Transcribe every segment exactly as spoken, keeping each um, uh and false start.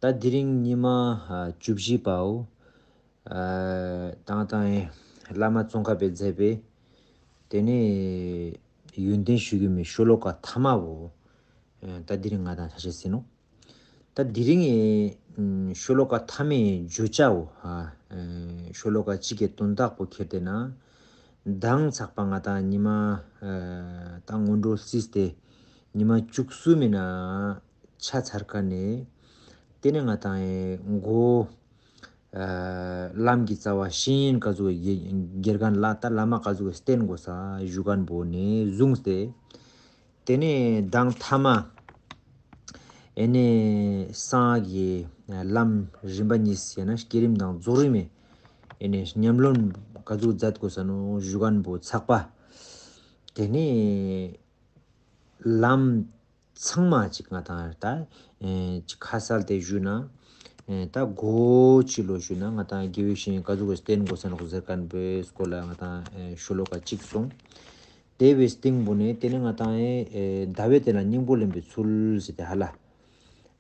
ད་དེ་རིང་ཉི་མ་ཨ་བཅུ་བཞི་པའོ། ཨ་ཏང་ཏང་ཨེ་བླ་མ་ཙོང་ཁ་པའི་མཛད་པའི་དེ་ནས་ཡོན་ཏན་ཞུ་གི་མི་ཤོ་ལོ་ཀ་ཐ་མ་བོ། ཨ་ད་དེ་རིང་ང་ཏང་ཆ་ཤས་ཟིན་ནོ། ད་དེ་རིང་ཨེ་ཤོ་ལོ་ཀ་ཐ་མའི་བརྗོད་བྱའོ། ཨ་ཤོ་ལོ་ཀ་གཅིག་གི་དོན་དག་པོ་ཁྱེར་ཏེ་ན། མདང་ཚག་པ་ང་ཏང་ཉི་མ་ཨ་ད་སྔོན་འགྲོ་སིས་ཏེ་ཉི་མ་བཅུ་གསུམ་མི་ན་ཆ་ཚར་ཁ་ནས། དེ་ནས་ང་ཏང་ཨེ་མགོ་ཨ་ལམ་གྱི་རྩ་བ་བཤེས་གཉེན་ག་ཟུག་གི་དགེ་རྒན་ལ་ད་བླ་མ་ག་ཟུག་གི་བསྟེན་དགོས་ས་ཞུ་མཁན་པོ་ནས་བཟུང་སྟེ། དེ་ནས་མདང་ཐ་མ་ཨེ་ནས་གསང་སྔགས་ཀྱི་ལམ་རིམ་པ་གཉིས་ཡང་ན་བསྐྱེད་རིམ་དང་རྫོགས་རིམ་མི་ཨེ་ནས་ཉམས་ལེན་ག་ཟུག་མཛད་དགོས་ས་ནོ་ཞུ་མཁན་པོ་ཚག་པ། དེ་ནས་ལམ་ཚང་མ་ཅིག་ང་ཏང་ད་ཨེ་ཅིག་ཁ་གསལ་ཏེ་ཞུ་ན། ཨེ་ད་སྒོ་ཅི་ལོ་ཞུ་ན་ང་ཏང་དགེ་བའི་བཤེས་གཉེན་ག་ཟུག་གི་བསྟེན་དགོས་ས་ནོ་ཟེར་མཁན་པོའི་སྐོར་ལ་ང་ཏང་ཨེ་ཤོ་ལོ་ཀ་གཅིག་སོང་། དེ་བའི་སྟེང་པོ་ནས་དེ་ནས་ང་ཏང་ཨེ་ཨེ་ཟླ་བའི་སྟེང་ལ་སྙིང་པོ་ལེན་པའི་ཚུལ་ཟེར་ཏེ་ཧ་ལ།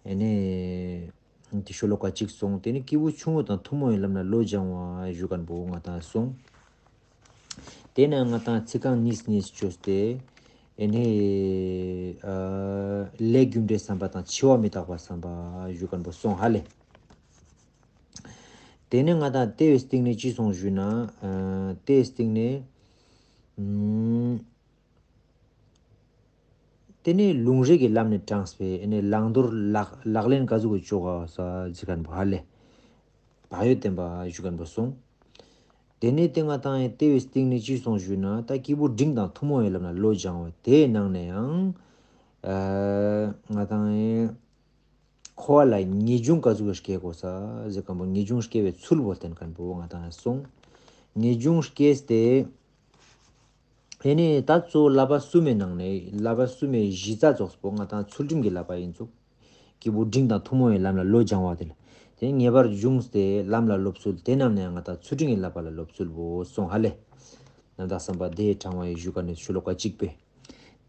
ཨེ་ནས་དེ་ཤོ་ལོ་ཀ་གཅིག་སོང་། དེ་ནས་སྐྱེས་བུ་ཆུང་ངུ་དང་ཐུན་མོང་བའི་ལམ་ལ་བློ་སྦྱང་བ་ཞུ་མཁན་པོ་ང་ཏང་སོང་། དེ་ནས་ང་ཏང་ཚིག་རྐང་གཉིས་གཉིས་བཅོས་ཏེ། ཨེ་ནས་ཨ་ལས་རྒྱུ་འབྲས་བསམ་པ་དང་འཆི་བ་མི་རྟག་པ་བསམ་པ་ཞུ་མཁན་པོ་སོང་ཧ་ལེ། དེ་ནས་ང་ཏང་དེ་བའི་སྟེང་ནས་ཅི་སོང་ཞུ་ན། ཨ་དེ་བའི་སྟེང་ནས་ཨུམ། དེ་ནས་ལུང་རིགས་ཀྱི་ལམ་ནས་དྲངས་པའི་ཨེ་ནས་བླང་དོར་ལག་ལག་ལེན་ག་ཟུག་གི་ཅོ་ག་ས་ཟེར་མཁན་པོ་ཧ་ལེ། བག་ཡོད་བསྟེན་པ་ཞུ་མཁན་པོ་སོང་། དེ་ནས་དེ་ང་ཏང་ཨེ་དེ་བའི་སྟེང་ནས་ཅི་སོང་ཞུ་ན། ད་སྐྱེས་བུ་འབྲིང་དང་ཐུན་མོང་བའི་ལམ་ལ་བློ་སྦྱང་བ་དེའི་ནང་ནས་ཡང་ཨ་ང་ཏང་ཨེ་འཁོར་བ་ལ་ངེས་འབྱུང་ག་ཟུག་གི་སྐྱེ་དགོས་ས་ཟེར་མཁན་པོ་ངེས་འབྱུང་སྐྱེ་བའི་ཚུལ་བོ་བསྟན་མཁན་པོ་ང་ཏང་སོང་། ངེས་འབྱུང་སྐྱེས་ཏེ། ཨེ་ནས་ད་གཙོ་བོ་བསླབ་པ་གསུམ་མི་ནང་ནས་བསླབ་པ་གསུམ་མི་གཞི་རྩ་ཙོགས་པོ་ང་ཏང་ཚུལ་ཁྲིམས་ཀྱི་བསླབ་པ་ཡིན་ཙུག། སྐྱེས་བུ་འབྲིང་དང་ཐུན་མོང་བའི་ལམ་ལ་བློ་སྦྱང་བ་དེ་ལ། དེ་ངེས་པར་འབྱུང་སྟེ་ལམ་ལ་སློབ་ཚུལ་དེ་རྣམས་ནས་ང་ཏང་ཚུལ་ཁྲིམས་ཀྱི་བསླབ་པ་ལ་སློབ་ཚུལ་བོ་སོང་ཧ་ལེ། རྣམ་དག་བསམ་པ་དེ་དྲང་བ་ཡི་ཞུ་མཁན་ནི་ཤོ་ལོ་ཀ་གཅིག་པས།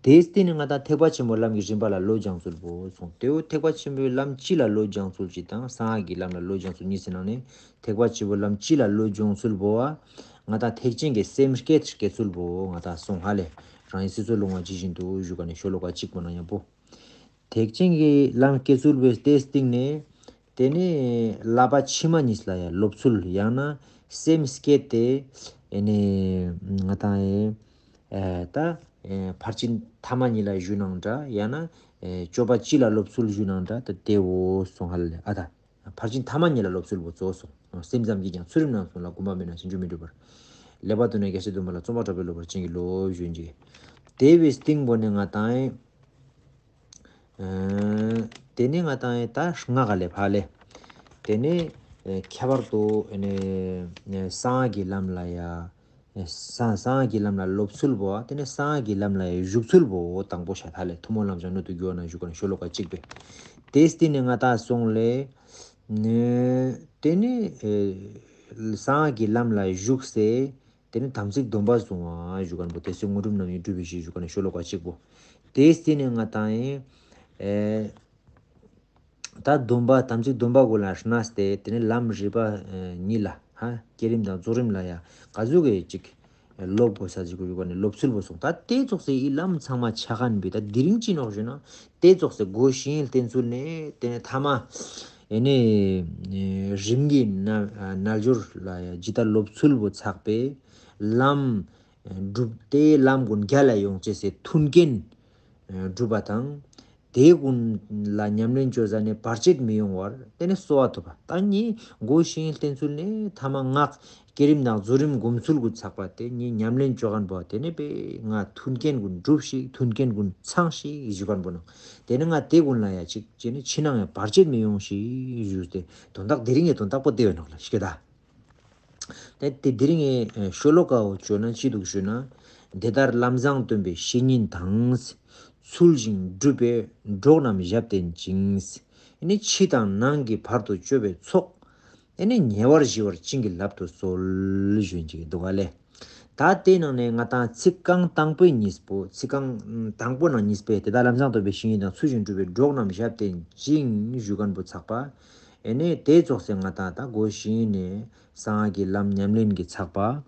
དེའི་སྟེང་ནས་ང་ཏང་ཐེག་པ་ཆེན་པོའི་ལམ་གྱི་རིམ་པ་ལ་བློ་སྦྱང་ཚུལ་བོ་སོང་། དེའོ་ཐེག་པ་ཆེན་པོའི་ལམ་སྤྱི་ལ་བློ་སྦྱང་ཚུལ་གཅིག་དང་གསང་སྔགས་ཀྱི་ལམ་ལ་བློ་སྦྱང་ཚུལ་གཉིས་སི་ནང་ནས་ཐེག་པ་ཆེན་པོའི་ལམ་སྤྱི་ལ་བློ་སྦྱོང་ཚུལ་བོ་བ། ང་ཏང་ཐེག་ཆེན་གྱི་སེམས་བསྐྱེད་བསྐྱེད་ཚུལ་བོ་ང་ཏང་སོང་ཧ་ལེ། རང་ཡིན་སྲིད་མཚོ་ལུང་བ་ཇི་བཞིན་དུ་ཞུ་མཁན་ནི་ཤོ་ལོ་ཀ་གཅིག་པོ་ནང་མཉམ་པོ། ཐེག་ཆེན་གྱི་ལམ་བསྐྱེད་ཚུལ་བོའི་སྟེ་སྟེང་ནས། དེ་ནས་བསླབ་པ་ཕྱི་མ་གཉིས་ལ་ཡང་སློབ་ཚུལ་ཡང་ན་སེམས་བསྐྱེད་དེ། ཨེ་ནས་ང་ཏང་ཨེ་ཨེ་ད་ཨེ་ཕར་ཕྱིན་ཐ་མ་གཉིས་ལ་ཞུ་ནའང་འདྲ་ཡང་ན་ཨེ་སྤྱོད་པ་སྤྱི་ལ་སློབ་ཚུལ་ཞུ་ནའང་འདྲ་ད་དེ་བོ་སོང་ཧ་ལེ་ཨ་ད། ཕར་ཕྱིན་ཐ་མ་གཉིས་ལ་སློབ་ཚུལ་བོ་གཙོ་བོ་སོང་། སེམས་ཙམ་གྱིས་ཀྱང་ཚུལ་ཁྲིམས་རྣམ་གསུམ་ལ། གོམས་པ་མེད་ན་ཕྱིན་ཅི་མི་འགྲུབ་པར། ལེགས་པར་མཐོང་ནས་རྒྱལ་སྲས་སྡོམ་པ་ལ། བརྩོན་པ་དྲག་པོས་སློབ་པར་བྱིན་གྱིས་རློབས་ཞུ་ཡིན་གྱི། དེ་བའི་སྟེང་པོ་ནས་ང་ཏང་ཨེ། ཨ་དེ་ནས་ང་ཏང་ཨེ་ད་ལྔ་ག་ལེ་ཕ་ལེ། དེ་ནས་ཨེ་ཁྱད་པར་དུ་ཨེ་ནས་གསང་སྔགས་ཀྱི་ལམ་ལ་ཡ། གསང་གསང་སྔགས་ཀྱི་ལམ་ལ་སློབ་ཚུལ་བོ། དེ་ནས་གསང་སྔགས་ཀྱི་ལམ་ལ་ཞུགས་ཚུལ་བོ་དང་པོ་ཤ་ཐ་ལེ། ཐུན་མོང་ལམ་སྦྱང་སྣོད་དུ་གྱུར་བ་ན་ཞུགས་ཀ་ནས་ཤོ་ལོ་ཀ་གཅིག་པས། དེ་སྟེང་ནས་ང་ཏང་སོང་ལེ། ནས་དེ་ནས་ཨེ་གསང་སྔགས་ཀྱི་ལམ་ལ་ཞུགས་སེ། དེ་ནས་དམ་ཚིག་སྡོམ་པ་བཟུང་བ་ཞུགས་ཀ་ནས་པོ། དེ་སྲིད་དངོས་གྲུབ་རྣམ་གཉིས་སྒྲུབ་པའི་གཞི་ཞུགས་ཀ་ནས་ཤོ་ལོ་ཀ་གཅིག་པོ། དེ་སྟེང་ནས་ང་ཏང་ཨེ། ད་སྡོམ་པ་དམ་ཚིག་སྡོམ་པ་གུན་ལ་གནས་ཏེ་དེ་ནས་ལམ་རིམ་པ་གཉིས་ལ་ཧ་བསྐྱེད་རིམ་དང་རྫོགས་རིམ་ལ་ཡང་ག་ཟུག་གི་ཅིག་སློབ་དགོས་ས་ཞིག་གུན་ཡོད་པ་ནས་སློབ་ཚུལ་བོ་སོང་། ད་དེ་ཙོགས་སེ་ཨི་ལམ་ཚང་མ་ཆ་མཁན་པོ་ད་དེ་རིང་ཅི་ནོག་ཞུ་ན་དེ་ཙོགས་སེ་སྒོ་བཤེས་གཉེན་བསྟེན་ཚུལ་ནས་དེ་ནས་ཐ་མ་ཨེ་ནས་རིམ་གྱིས་རྣལ་འབྱོར་ལ་ཡང་ཇི་ལྟར་སློབ་ཚུལ་བོ་ཚགས་པའི་ལམ་སྒྲུབ་སྟེ་ལམ་གུན་རྒྱལ་ལ་ཡོང་ཅེས་སི་མཐུན་རྐྱེན་སྒྲུབ་པ་དང་། དེ་གུན་ལ་ཉམས་ལེན་བཅོ་ཟ་ནས་བར་ཆད་མི་ཡོང་བར་དེ་ནས་གསོལ་བ་ཐོབ་པ། ད་ནི་སྒོ་བཤེས་གཉེན་བསྟེན་ཚུལ་ནས་ཐ་མ་སྔགས་བསྐྱེད་རིམ་དང་རྫོགས་རིམ་སྒོམ་ཚུལ་གུན་ཚགས་པ་དེ་ནི་ཉམས་ལེན་བཅོ་མཁན་པོ་དེ་ནས་པས་ང་མཐུན་རྐྱེན་གུན་སྒྲུབས་ཤིག་མཐུན་རྐྱེན་གུན་ཚང་ཤིག་ཞུ་མཁན་པོ་ནང་དེ་ནས་ང་དེ་གུན་ལ་ཡ་ཅིག་ཅེས་ནས་ཕྱི་ནང་ཡང་བར་ཆད་མི་ཡོང་ཤིག་ཞུས་ཏེ་དོན་དག་དེ་རིང་གི་དོན་དག་པོ་དེ་བས་ནོག་ལ་ཤི་ཀ་ད། དེ་དེ་དེ་རིང་ངི་ཤོ་ལོ་ཀ་བོ་བཅོས་ན་ཅི་འདུག་ཞུ་ན། དེ་ལྟར་ལམ་བཟང་སྟོན་པའི་བཤེས་གཉེན་དང་། ཚུལ་བཞིན་སྒྲུབ་པའི་གྲོགས་རྣམས་ཞབས་བརྟན་ཅིང་། ཨེ་ནི་ཕྱི་དང་ནང་གི་བར་དུ་གཅོད་པའི་ཚོགས། ཨེ་ནི་ཉེ་བར་ཞི་བར་བྱིན་གྱིས་བརླབ་ཏུ་གསོལ། ཞུ་ཡིན་ཅིག་འདུག་ག་ལེ། ད་དེའི་ནང་ནས་ང་ཏང་ཚིག་རྐང་དང་པོའི་གཉིས་པོ་ཚིག་རྐང་དང་པོ་ནང་གཉིས་པོའི་དེ་དག་ལམ་བཟང་སྟོན་པའི་བཤེས་གཉེན་དང་ཚུལ་བཞིན་སྒྲུབ་པའི་གྲོགས་རྣམས་ཞབས་བརྟན་ཅིང་ཞུ་མཁན་པོ་ཚགས་པ། ཨེ་ནས་དེ་ཙོགས་སེ་ང་ཏང་ད་སྒོ་བཞི་ནས་གསང་སྔགས་ཀྱི་ལམ་ཉམས་ལེན་གྱི་ཚགས་པ།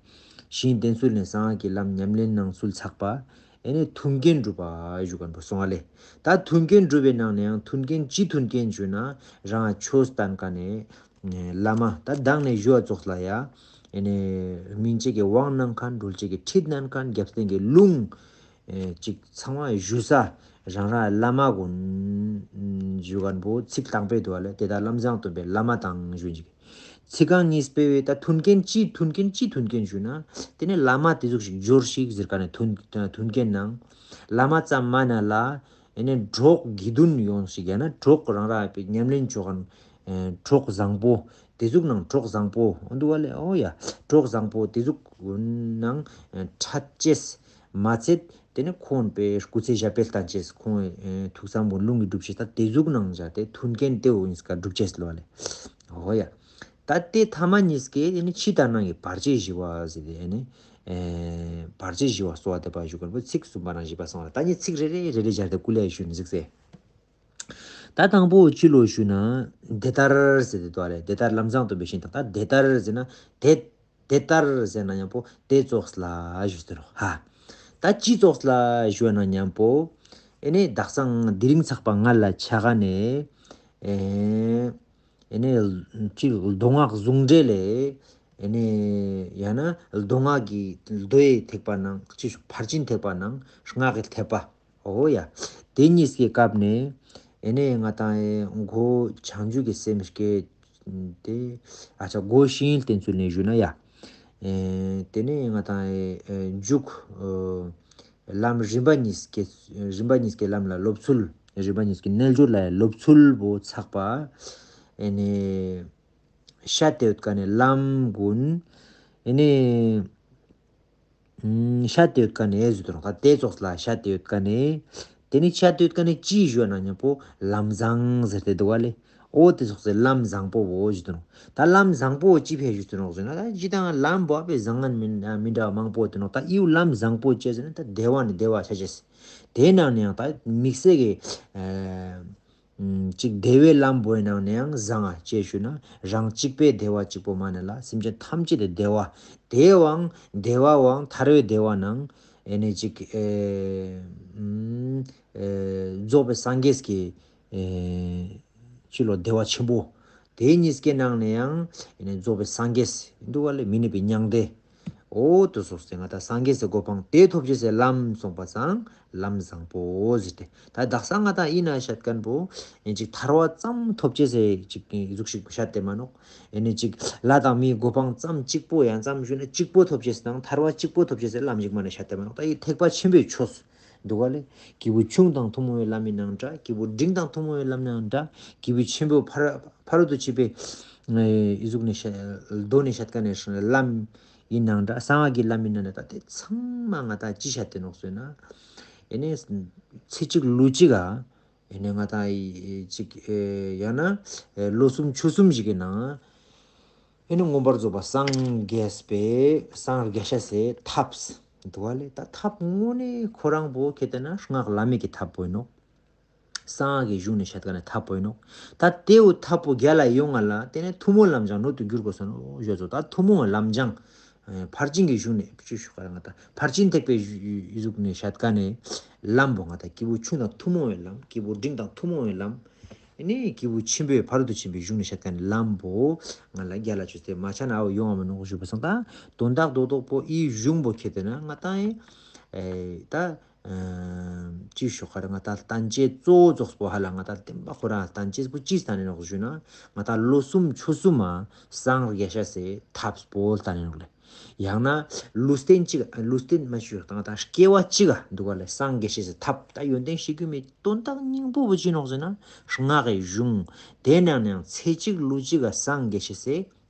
བཤེས་གཉེན་བསྟེན་ཚུལ་ནས་གསང་སྔགས་ཀྱི་ལམ་ཉམས་ལེན་གནང་ཚུལ་ཚགས་པ། ཨེ་ནས་མཐུན་རྐྱེན་སྒྲུབ་པ་ཞུ་མཁན་པོ་སོང་བ་ལེ། ད་མཐུན་རྐྱེན་སྒྲུབ་པའི་ནང་ནས་ཡང་མཐུན་རྐྱེན་ཅི་མཐུན་རྐྱེན་ཞུ་ན་རང་ཆོས་བསྟན་མཁན་ནས་བླ་མ་ད་མདང་ནས་ཞུ་བ་ཙོགས་ལ་ཡ། ཨེ་ནས་སྨིན་བྱེད་ཀྱི་དབང་གནང་མཁན། སྒྲོལ་བྱེད་ཀྱི་ཁྲིད་གནང་མཁན། རྒྱབ་རྟེན་གྱི་ལུང་། ཨེ་ཅིག་ཚང་མ་ཞུ་ས་རང་རང་བླ་མ་གུན་ཞུ་མཁན་པོ་ཚིག་དང་པོའི་དུ་བ་ལས་དེ་དག་ལམ་བཟང་སྟོན་པའི་བླ་མ་དང་ཞུ་ཅིག་ཚིག་རྐང་གཉིས་པའི་ད་མཐུན་རྐྱེན་ཅི་མཐུན་རྐྱེན་ཅི་མཐུན་རྐྱེན་ཞུ་ན། དེ་ནས་བླ་མ་དེ་ཟུག་ཞིག་འབྱོར་ཞིག་ཟེར་མཁན་ནས་མཐུན་མཐུན་རྐྱེན་གནང་། བླ་མ་ཙམ་མ་ན་ལ། ཨེ་ནས་གྲོགས་དགེ་འདུན་ཡོང་ཞིག་ཡང་ན་གྲོགས་རང་རང་ཉམས་ལེན་ཆོ་མཁན་གྲོགས་བཟང་པོ། དེ་ཟུག་ནང་གྲོགས་བཟང་པོ་འདུག་བ་ལེ། ཨོ་ཡ། གྲོགས་བཟང་པོ་དེ་ཟུག་ནང་ཕྲད་ཅེས་མ་ཚད། དེ་ནས་ཁོང་པའི་སྐུ་ཚེ་ཞབས་པད་བརྟན་ཅེས། ཁོང་ཐུགས་བསམ་པོ་ལུང་གིས་འགྲུབ་ཅེས། ད་དེ་ཟུག་ནང་བཞག་སྟེ་མཐུན་རྐྱེན་དེ་འོ་ཡིན་སྐ་འགྲུབ་ཅེས་ལོ་བ་ལེ། ཨོ་ཡ། ད་དེ་ཐ་མ་གཉིས་ཀའི་དེ་ནི་ཕྱི་དང་ནང་གི་བར་ཆད་ཞི་བ་ཟེར་ཏེ་ཨེ་ནི། ཨེ་བར་ཆད་ཞི་བ་གསོལ་བ་འདེབས་པ་ཞུ་མཁན་པོ་ཚིག་གསུམ་པ་ནང་བཞི་པ་སོང་བ་ལེ། ད་ནི་ཚིག་རེ་རེ་རེ་རེ་སྦྱར་ཏེ་ཀུ་ལེ་ཞུ་ནི་ཟིག་སེ། ད་དང་པོ་ཅི་ལོ་ཞུ་ན། དེ་ལྟར་ཟེར་ཏེ་འདུག་ལེ། དེ་ལྟར་ལམ་བཟང་སྟོན་པའི་བཤེས་གཉེན་དང་། ད་དེ་ལྟར་ཟེར་ན་དེ་དེ་ལྟར་ཟེར་ན་མཉམ་པོ་དེ་ཙོགས་ལ་ཞུ་ཟེར་རོ་ཧ། ད་ཅི་ཙོགས་ལ་ཞུ་ན་མཉམ་པོ། ཨེ་ནས་དག་སང་དེ་རིང་ཚགས་པ་ང་ལ་ཆ་ག་ནས། ཨེ་ཨེ་ནས་ཅི་མདོ་སྔགས་ཟུང་འབྲེལ་ལས། ཨེ་ནས་ཡང་ན་མདོ་སྔགས་ཀྱི་མདོའི་ཐེག་པ་ནང་ཅི་ཕར་ཕྱིན་ཐེག་པ་ནང་སྔགས་ཀྱི་ཐེག་པ། ཨོ་ཡ། དེ་གཉིས་ཀྱི་སྐབས་ནས་ཨེ་ནས་ང་ཏང་ཨེ་སྒོ་བྱང་ཆུབ་ཀྱི་སེམས་བསྐྱེད་དེ། ཨ་ཅག་སྒོ་བཞིའི་བསྟེན་ཚུལ་ནས་ཞུ་ན་ཡ། ཨེ་དེ་ནས་ང་ཏང་ཨེ་ཨེ་མཇུག་ཨེ་ལམ་རིམ་པ་གཉིས་ཀྱི་རིམ་པ་གཉིས་ཀྱི་ལམ་ལ་སློབ་ཚུལ། རིམ་པ་གཉིས་ཀྱི་རྣལ་འབྱོར་ལ་སློབ་ཚུལ་བོ་ཚགས་པ། ཨེ་ནས་བཤད་དེ་ཡོད་མཁན་ནི་ལམ་གུན། ཨེ་ནས། ཤད་དེ་ཡོད་མཁན་ནི་ཟེར་དུ་ནོག་ད་དེ་ཙོགས་ལ་ཤད་དེ་ཡོད་མཁན་ནི། དེ་ནི་ཤད་དེ་ཡོད་མཁན་ནི་ཅི་ཞུ་ན་མཉམ་པོ་ལམ་བཟང་ཟེར་ཏེ་འདུག་བ་ལེ། ཨོ་དེ་ཙོགས་སེ་ལམ་བཟང་པོ་བོ་ཞུ་དུ་ནོག་ད་ལམ་བཟང་པོ་ཅི་ཕིའ་ཞུ་དུ་ནོག་ཟེར་ན། ད་ཅི་དང་ལམ་བོ་ཨ་པེ་བཟང་ངན་མི་མི་འདྲ་བ་མང་པོ་དུ་ནོག་ད་ཨིའུ་ལམ་བཟང་པོ་ཅི་ཟེར་ན་ད་བདེ་བ་ནི་བདེ་བ་ཆ་ཅེས། དེ་ནང་ནས་ཡང་ད་དམིགས་བསལ་གྱི་ཨ་ཅིག་བདེ་བའི་ལམ་བོའི་ནང་ནས་ཡང་བཟང་ང་ཅེས་ཞུ་ན། རང་གཅིག་པའི་བདེ་བ་གཅིག་པོ་མ་ནེ་ལ་སེམས་ཅན་ཐམས་ཅད་དི་བདེ་བ། དེ་བའང་བདེ་བའང་ཐར་པའི་བདེ་བ་ནང་ཨེ་ནི་ཅིག་ཨེ་ཨུམ་ཨེ་རྫོགས་པའི་སངས་རྒྱས་ཀྱི་ཨེ་ཅི་ལོ་བདེ་བ་ཆེན་པོ། དེ་གཉིས་ཀའི་ནང་ནས་ཡང་ཨེ་ནི་རྫོགས་པའི་སངས་རྒྱས་འདུག་བ་ལེ། མི་གནས་པའི་མྱང་འདས། འོ་དེ་ཙོགས་སེ་ང་ཏང་སངས་རྒྱས་སི་གོ་འཕང་དེ་ཐོབ་ཅེས་སི་ལམ་སོང་པ་སང་ལམ་བཟང་པོ་ཟེར་ཏེ། ད་དག་ས་ང་ཏང་ཨི་ན་ཤད་མཁན་པོ་ཨེ་ཅིག་ཐར་པ་ཙམ་ཐོབ་ཅེས་སི་ཅིག་ཟུག་ཞིག་ཤད་དེ་མ་ནོག་ཨེ་ནི་ཅིག་ལྷ་དང་མིའི་གོ་འཕང་ཙམ་གཅིག་པོ་ཡང་ཙམ་ཞུ་ན་གཅིག་པོ་ཐོབ་ཅེས་དང་ཐར་པ་གཅིག་པོ་ཐོབ་ཅེས་སི་ལམ་ཞིག་མ་ནེ་ཤད་དེ་མ་ནོག་ད་ཨི་ཐེག་པ་ཆེན་པོའི་ཆོས་འདུག་ག་ལེ། སྐྱེས་བུ་ཆུང་དང་ཐུན་མོང་བའི་ལམ་ཡིན་ནང་འདྲ། སྐྱེས་བུ་འབྲིང་དང་ཐུན་མོང་བའི་ལམ་ཡིན་ནང་འདྲ། སྐྱེས་བུ་ཆེན་པོ་ཕ་རོལ་ཕ་རོལ་ཏུ་ཕྱིན་པའི་ཨེ་ཟུག་ནེ་ཤད་མདོ་ནེ་ཤད་མཁན་ནི་ལམ་ཡིན་ནང་འདྲ། གསང་སྔགས་ཀྱི་ལམ་ཡིན་ནང་འདྲ། ད་དེ་ཚང་མ་ང་ཏང་ཅི་ཤད་དེ་ནོག་ཟེར་ན། ཨེ་ནི་ཚེ་གཅིག་ལུས་གཅིག་ག་ཨེ་ནི་ང་ཏང་ཨི་ཅིག་ཨེ་ཡང་ན་ཨེ་ལོ་གསུམ་ཕྱོགས་གསུམ་ཞིག་གི་ནང་ཨེ་ནི་མངོན་པར་རྫོགས་པ་སངས་རྒྱས་པའི་སངས་རྒྱས་ཤེས་སི་ཐབས་འདུག་བ་ལེ། ད་ཐབས་དངོས་གནས་ཁོ་རང་པོ་ཁྱེར་ཏེ་ན་སྔགས་བླ་མེད་ཀྱི་ཐབས་པོ་ཡིན་ནོག་སངས་རྒྱས་ཀྱི་གཞུང་ནེ་ཤད་མཁན་ནི་ཐབས་པོ་ཡིན་ནོག་ད་དེའུ་ཐབས་པོ་རྒྱལ་ལ་ཡོང་ང་ལ་དེ་ནས་ཐུན་མོང་ལམ་སྦྱང་ནོ་དུ་འགྱུར་དགོས་ས་ནོག་ཞུ་ཙོགས། ད་ཐུན་མོང་ལམ་སྦྱང་ཕར་ཕྱིན་གྱི་གཞུང་ནེ་ཅི་ཞུ་ག་རེ་ང་ཏང་ཕར་ཕྱིན་ཐེག་པའི་ཟུག་ནེ་ཤད་མཁན་ནི་ལམ་པོ་ང་ཏང་སྐྱེས་བུ་ཆུང་དང་ཐུན་མོང་བའི་ལམ། སྐྱེས་བུ་འབྲིང་དང་ཐུན་མོང་བའི་ལམ། ཨེ་ནི་སྐྱེས་བུ་ཆེན་པོའི་ཕ་རོལ་ཏུ་ཕྱིན་པའི་གཞུང་ནེ་ཤད་མཁན་ནི་ལམ་པོ་ང་ལ་རྒྱལ་ལ་ཅོས་ཏེ་མ་ཆ་ན་ཨའོ་ཡོང་བ་མ་ནོག་ཞུ་བ་སང་། ད་དོན་དག་རྡོག་རྡོག་པོ་ཨི་གཞུང་པོ་ཁྱེར་ཏེ་ན་ང་ཏང་ཨེ་ད་ཅི་ཞུ་ག་རེ་ང་ཏང་བསྟན་བཅོས་གཙོ་བོ་རྫོགས་པོ་ཧ་ལ་ང་ཏང་བསྟན་པ་ཁོ་རང་བསྟན་བཅོས་པོ་ཅི་བསྟན་ནི་ནོག་ཞུ་ན། ང་ཏང་ལོ་གསུམ་ཕྱོགས་གསུམ་མ་སངས་རྒྱས་ཤེས་སི་ཐབས་པོ་བསྟན་ནི་ནོག་ལེ། ཡང་ན་ལུས་རྟེན་གཅིག་ལུས་རྟེན་མ་ཞུ་ཡོད་དང་ད་སྐྱེ་བ་གཅིག་ག་འདུག་ག་ལེ། སངས་རྒྱས་ཤེས་སི་ཐབས་ད་ཡོན་ཏན་ཤེས་རྒྱུ་མེད། དོན་དག་སྙིང་པོ་བོ་ཅི་ནོག་ཟེར་ན་སྔགས་ཀྱི་གཞུང་། དེ་ནང་ནས་ཚེ་གཅིག་ལུས་གཅིག་ག་སངས་རྒྱས་ཤེས་སི་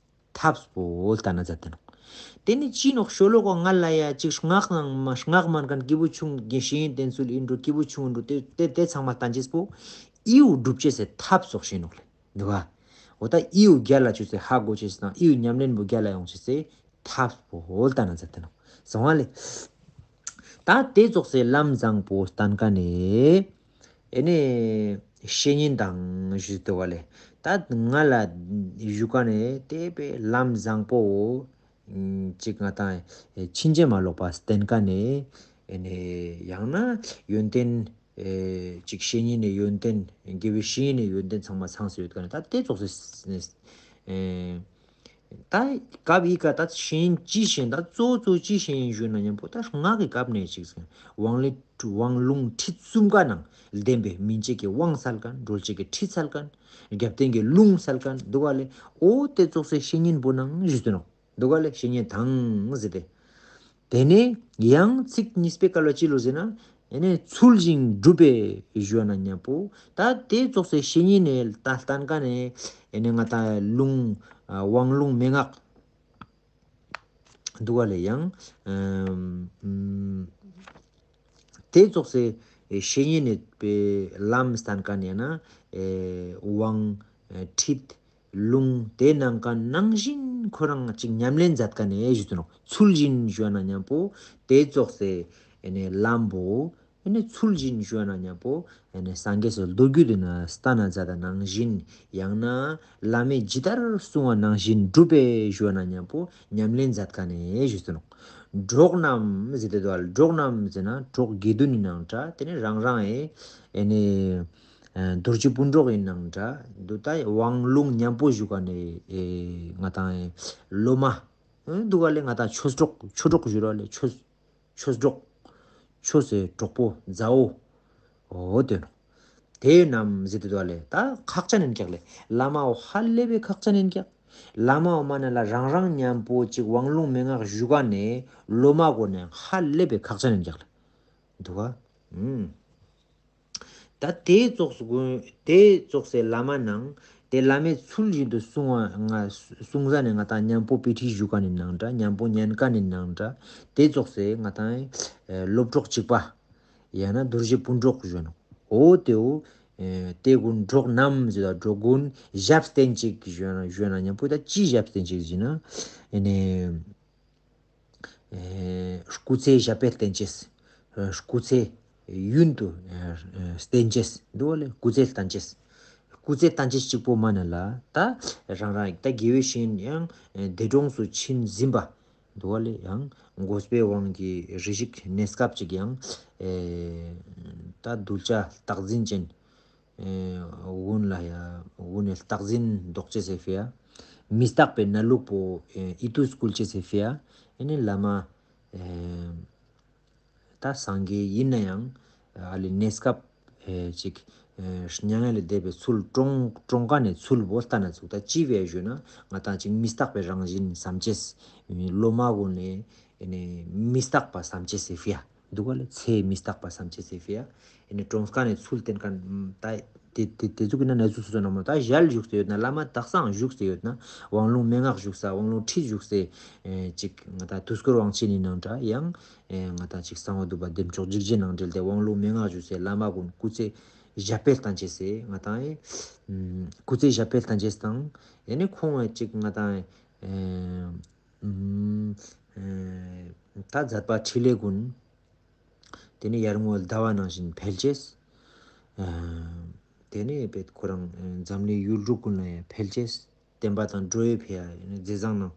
ཐབས་པོ་བསྟན་ན་མཛད་དེ་ནོག་དེ་ནི་ཅི་ནོག་ཤོ་ལོ་ཀ་ང་ལ་ཡ་ཅིག་སྔགས་ནང་མ་སྔགས་མན་མཁན་སྐྱེས་བུ་ཆུང་གི་བཤེས་གཉེན་བསྟེན་ཚུལ་ཡིན་འགྲོ། སྐྱེས་བུ་ཆུང་འགྲོ་དེ་དེ་དེ་ཚང་མ་བསྟན་ཅེས་པོ་ཨིའུ་སྒྲུབ་ཅེས་སི་ཐབས་སོགས་ཤིག་ནོག་ལེ། འདུག་ག་འོ་ད་ཨིའུ་རྒྱལ་ལ་ཅོས་ཏེ་ཧ་གོ་ཅེས་དང་ཨིའུ་ཉམས་ལེན་པོ་རྒྱལ་ལ་ཡོང་ཅེས་སི་ཐབས་པོ་བསྟན་ན་མཛད་དེ་ནོག་སོང་བ་ལེ། ད་དེ་ཙོགས་སེ་ལམ་བཟང་པོ་སྟན་ཁན་ནི་ཨེ་ནེ་བཤེས་གཉེན་དང་ཞུས་ཏེ་བ་ལེ། ད་ང་ལ་ཞུ་ཁན་ནི་དེ་པེ་ལམ་བཟང་པོ་ཅིག་ང་ཏང་ཕྱིན་ཅི་མ་ལོག་པ་སྟན་ཁན་ནི་ཨེ་ནེ་ཡང་ན་ཡོན་ཏན་ཨེ་ཅིག་བཤེས་གཉེན་ནི་ཡོན་ཏན་དགེ་བའི་བཤེས་གཉེན་ནི་ཡོན་ཏན་ཚང་མ་ཚང་སེ་ཡོད་ཁན་ནི་ད་དེ་ཙོགས་སེ་ཨེ་ད་སྐབས་ཨི་ཀ་ད་བཤེས་གཉེན་ཅི་བཤེས་ད་གཙོ་གཙོ་ཅི་བཤེས་ཡིན་ཞུ་ན་མཉམ་པོ་ད་སྔགས་ཀྱི་སྐབས་ནས་ཅིག་དབང་ལུང་ཁྲིད་གསུམ་ཀ་ནང་ལྡན་པའི་སྨིན་བྱེད་ཀྱི་དབང་སལ་ཁན། གྲོལ་བྱེད་ཀྱི་ཁྲིད་སལ་ཁན། རྒྱབ་རྟེན་གྱི་ལུང་སལ་ཁན་འདུག་ག་ལེ། འོ་དེ་ཙོགས་སེ་བཤེས་གཉེན་པོ་ནང་ཞུས་ཏེ་ནོག་འདུག་ག་ལེ། བཤེས་གཉེན་དང་ཟེར་ཏེ། དེ་ནས་ཡང་ཚིག་གཉིས་པའི་སྐབས་ལ་ཅི་ལོ་ཟེར་ན། ཨེ་ནེ་ཚུལ་བཞིན་སྒྲུབ་པའི་ཞུ་ན་མཉམ་པོ། ད་དེ་ཙོགས་སེ་བཤེས་གཉེན་ནི་ད་སྟན་ཁན་ནི་ཨེ་ནེ་ང་ཏང་ལུང་ཨ་དབང་ལུང་མན་ངག་འདུག་ག་ལེ། ཡང་ཨམ་དེ་ཙོགས་སེ་བཤེས་གཉེན་ནི་པེ་ལམ་སྟན་ཁན་ཡང་ན་ཨེ་དབང་ཨེ་ཁྲིད་ལུང་དེ་ནང་ཁན་ནང་བཞིན་ཁོ་རང་ཅིག་ཉམས་ལེན་མཛད་ཁན་ནི་ཞུས་ཏེ་ནོག་ཚུལ་བཞིན་ཞུ་ན་མཉམ་པོ་དེ་ཙོགས་སེ་ཨེ་ནེ་ལམ་པོ་ཨེ་ནེ་ཚུལ་བཞིན་ཞུ་ན་མཉམ་པོ་ཨེ་ནེ་སངས་རྒྱས་སི་མདོ་རྒྱུད་དེ་ན་སྟན་ན་མཛད་ད་ནང་བཞིན་ཡང་ན་བླ་མས་ཇི་ལྟར་གསུངས་པ་ནང་བཞིན་སྒྲུབ་པའི་ཞུ་ན་མཉམ་པོ་ཉམས་ལེན་མཛད་ཁན་ནི་ཞུས་ཏེ་ནོག་གྲོགས་རྣམས་ཟེར་ཏེ་འདུག་ག་ལེ། གྲོགས་རྣམས་ཟེར་ན་གྲོགས་དགེ་འདུན་ནི་ནང་འདྲ། དེ་ནེ་རང་རང་ཨེ་ཨེ་ནེ་ཨ་རྡོ་རྗེ་སྤུན་གྲོགས་ཡིན་ནང་འདྲ། འདུག་ད་དབང་ལུང་མཉམ་པོ་ཞུ་ཁན་ནི་ཨེ་ང་ཏང་ཨེ་སློབ་མ་ཨེ་འདུག་ག་ལེ། ང་ཏང་ཆོས་གྲོགས་ཆོས་གྲོགས་ཞུ་ར་ལེ། ཆོས་ཆོས་གྲོགས་ཆོས་སི་གྲོགས་པོ་མཛའ་བོ་འོ་དེ་ནོག་དེ་རྣམས་ཟེར་ཏེ་འདུག་ག་ལེ། ད་ཁག་ཅན་ཡིན་ཀྱག་ལེ། བླ་མ་བོ་ཧ་ལས་པའི་ཁག་ཅན་ཡིན་ཀྱག་བླ་མ་བོ་མ་ན་ལ་རང་རང་མཉམ་པོ་ཅིག་དབང་ལུང་མན་ངག་ཞུ་ཁན་ནི་སློབ་མ་གུན་ནི་ཧ་ལས་པའི་ཁག་ཅན་ཡིན་ཀྱག་ལེ། འདུག་ག་ཨུམ། ད་དེ་ཙོགས་སུ་དེ་ཙོགས་སེ་བླ་མ་ནང་དེ་བླ་མའི་ཚུལ་བཞིན་དུ་གསུང་བ་ང་གསུང་ས་ནས་ང་ཏང་མཉམ་པོ་དཔེ་ཁྲིད་ཞུ་ཁན་ནི་ནང་འདྲ། མཉམ་པོ་ཉན་ཁན་ནི་ནང་འདྲ། དེ་ཙོགས་སེ་ང་ཏང་ཨེ་སློབ་གྲོགས་གཅིག་པ་ཡང་ན་རྡོ་རྗེ་སྤུན་གྲོགས་ཞུ་ནོག་འོ་དེའོ། ཨེ་དེ་གུན་གྲོགས་རྣམས་ཟེར་ད་གྲོགས་གུན་ཞབས་བརྟན་ཅིག་ཞུ་ན་ཞུ་ན་མཉམ་པོ་ད་ཅི་ཞབས་བརྟན་ཅིག་ཟེར་ན་ཨེ་ནེ། ཨེ་སྐུ་ཚེ་ཞབས་པད་བརྟན་ཅེས། ཨེ་སྐུ་ཚེ་ཡུན་དུ་ཨེ་ཨེ་བརྟན་ཅེས་འདུག་ག་ལེ། སྐུ་ཚེ་བརྟན་ཅེས། སྐུ་ཚེ་བརྟན་ཅེས་གཅིག་པོ་མ་ན་ལ་ད་རང་རང་ད་དགེ་བའི་བཤེས་གཉེན་ཡང་ཨེ་འདས་གྲོངས་སུ་ཕྱིན་ཟིན་པ་འདུག་ག་ལེ། ཡང་དགོས་པའི་དབང་གིས་རེ་ཞིག་གནས་སྐབས་ཅིག་ཡང་ཨེ་ད་གདུལ་བྱ་རྟག་འཛིན་ཅན་ཨེ་གུན་ལ་ཡ་གུན་ནི་རྟག་འཛིན་ལྡོག་ཅེས་སི་ཕི་ཡ། མི་རྟག་པའི་གནས་ལུགས་པོ་ཨེ་ཡིད་དུ་བསྐུལ་ཅེས་སི་ཕི་ཡ། ཨེ་ནེ་བླ་མ་ཨེ་ད་སངས་རྒྱས་ཡིན་ན་ཡང་ཨ་ལེ་གནས་སྐབས་ཨེ་ཅིག་ཨེ་མྱ་ངན་ལས་འདས་པའི་ཚུལ་གྲོངས་གྲོངས་ཁན་ནི་ཚུལ་བོ་ལྟ་ན་ཚུགས། ད་ཅི་བས་ཞུ་ན་ང་ཏང་ཅིག་མི་རྟག་པའི་རང་བཞིན་བསམ་ཅེས། སློབ་མ་གུན་ནི་ཨེ་ནེ་མི་རྟག་པ་བསམ་ཅེས་སི་ཕི་ཡ། འདུག་ག་ལེ། ཚེ་མི་རྟག་པ་བསམ་ཅེས་སི་ཕི་ཡ། ཨེ་ནེ་གྲོངས་ཁན་ནི་ཚུལ་བསྟན་ཁན་ད་དེ་དེ་དེ་ཙོགས་ཀྱི་ན་གནས་ཚུལ་སོ་སོ་ན་མོ་ད་ཞལ་བཞུགས་ཏེ་ཡོད་ན་བླ་མ་དག་སང་བཞུགས་ཏེ་ཡོད་ན་དབང་ལུང་མན་ངག་བཞུགས་ས་དབང་ལུང་ཁྲིད་བཞུགས་སེ་ཨེ་ཅིག་ང་ཏང་དུས་འཁོར་དབང་ཆེན་ནི་ནང་འདྲ། ཡང་ཨེ་ང་ཏང་ཅིག་གསང་བ་འདུས་པ་བདེ་མཆོག་འཇིགས་བྱེད་ནང་འབྲེལ་ཏེ་དབང་ལུང་མན་ངག་བཞུགས་སེ་བླ་མ་གུན་སྐུ་ཚེ་ཞབས་པད་བརྟན་ཅེས་སེ་ང་ཏང་ཨེ་སྐུ་ཚེ་ཞབས་པད་བརྟན་ཅེས་དང་ཨེ་ནེ་ཁོང་ཨེ་ཅིག་ང་ཏང་ཨེ་ཨུམ། ཨེ་ད་མཛད་པ་འཕྲིན་ལས་ཀུན། དེ་ནས་ཡར་ངོའི་ཟླ་བ་ནང་བཞིན་འཕེལ་ཅེས། ཨེ་དེ་ནས་བེད་ཁོ་རང་ཨེ་འཛམ་གླིང་ཡུལ་གྲུ་ཀུན་ལ་ཡང་འཕེལ་ཅེས། བསྟན་པ་དང་འགྲོ་བའི་ཕི་ཡ་མཛད་བཟང་ནང་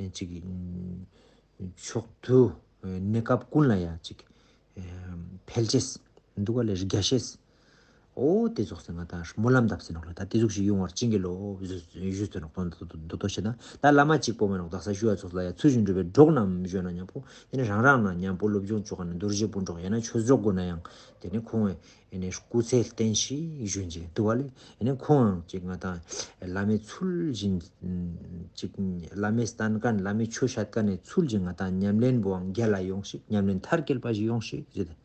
ཨེ་ཅིག་ཨེ་མཆོག་ཏུ་ཨེ་གནས་སྐབས་ཀུན་ལ་ཡང་ཅིག་ཨེ་འཕེལ་ཅེས། འདུག་ག་ལེ་རྒྱས་ཤེས། འོ་དེ་ཙོགས་སེ་ང་ཏང་སྨོན་ལམ་བཏབ་སེ་ནོག་ལེ། ད་དེ་ཙོགས་ཤིག་ཡོང་བར་བྱིན་གྱིས་རློབས་ཞུས་ཏེ་ནོག་དོན་དུ་དོ་དོ་ཤེ་ན། ད་བླ་མ་གཅིག་པོ་མ་ནོག། དག་ས་ཞུ་བ་ཙོགས་ལ་ཡ་ཚུལ་བཞིན་སྒྲུབ་པའི་གྲོགས་རྣམས་ཞུ་ན་མཉམ་པོ་དེ་ནི་རང་རང་ན་མཉམ་པོ་སློབ་སྦྱོང་བཅོ་ཁན་ནི་རྡོ་རྗེ་སྤུན་གྲོགས་ཡང་ན་ཆོས་གྲོགས་གུན་ན་ཡང་དེ་ནི་ཁོང་ཨེ་ནི་སྐུ་ཚེ་བརྟན་ཞིག་ཞུ་ཅེས་འདུག་ག་ལེ། ཨེ་ནི་ཁོང་ཡང་ཅིག་ང་ཏང་བླ་མའི་ཚུལ་བཞིན་ཅིག་བླ་མའི་སྟན་ཁན་བླ་མའི་ཆོས་བཤད་ཁན་ནི་ཚུལ་བཞིན་ང་ཏང་ཉམས་ལེན་པོའང་རྒྱལ་ལ་ཡོང་ཞིག། ཉམས་ལེན་མཐར་སྐྱེལ་བ་ཞིག་ཡོང་ཞིག་ཟེར་ཏེ།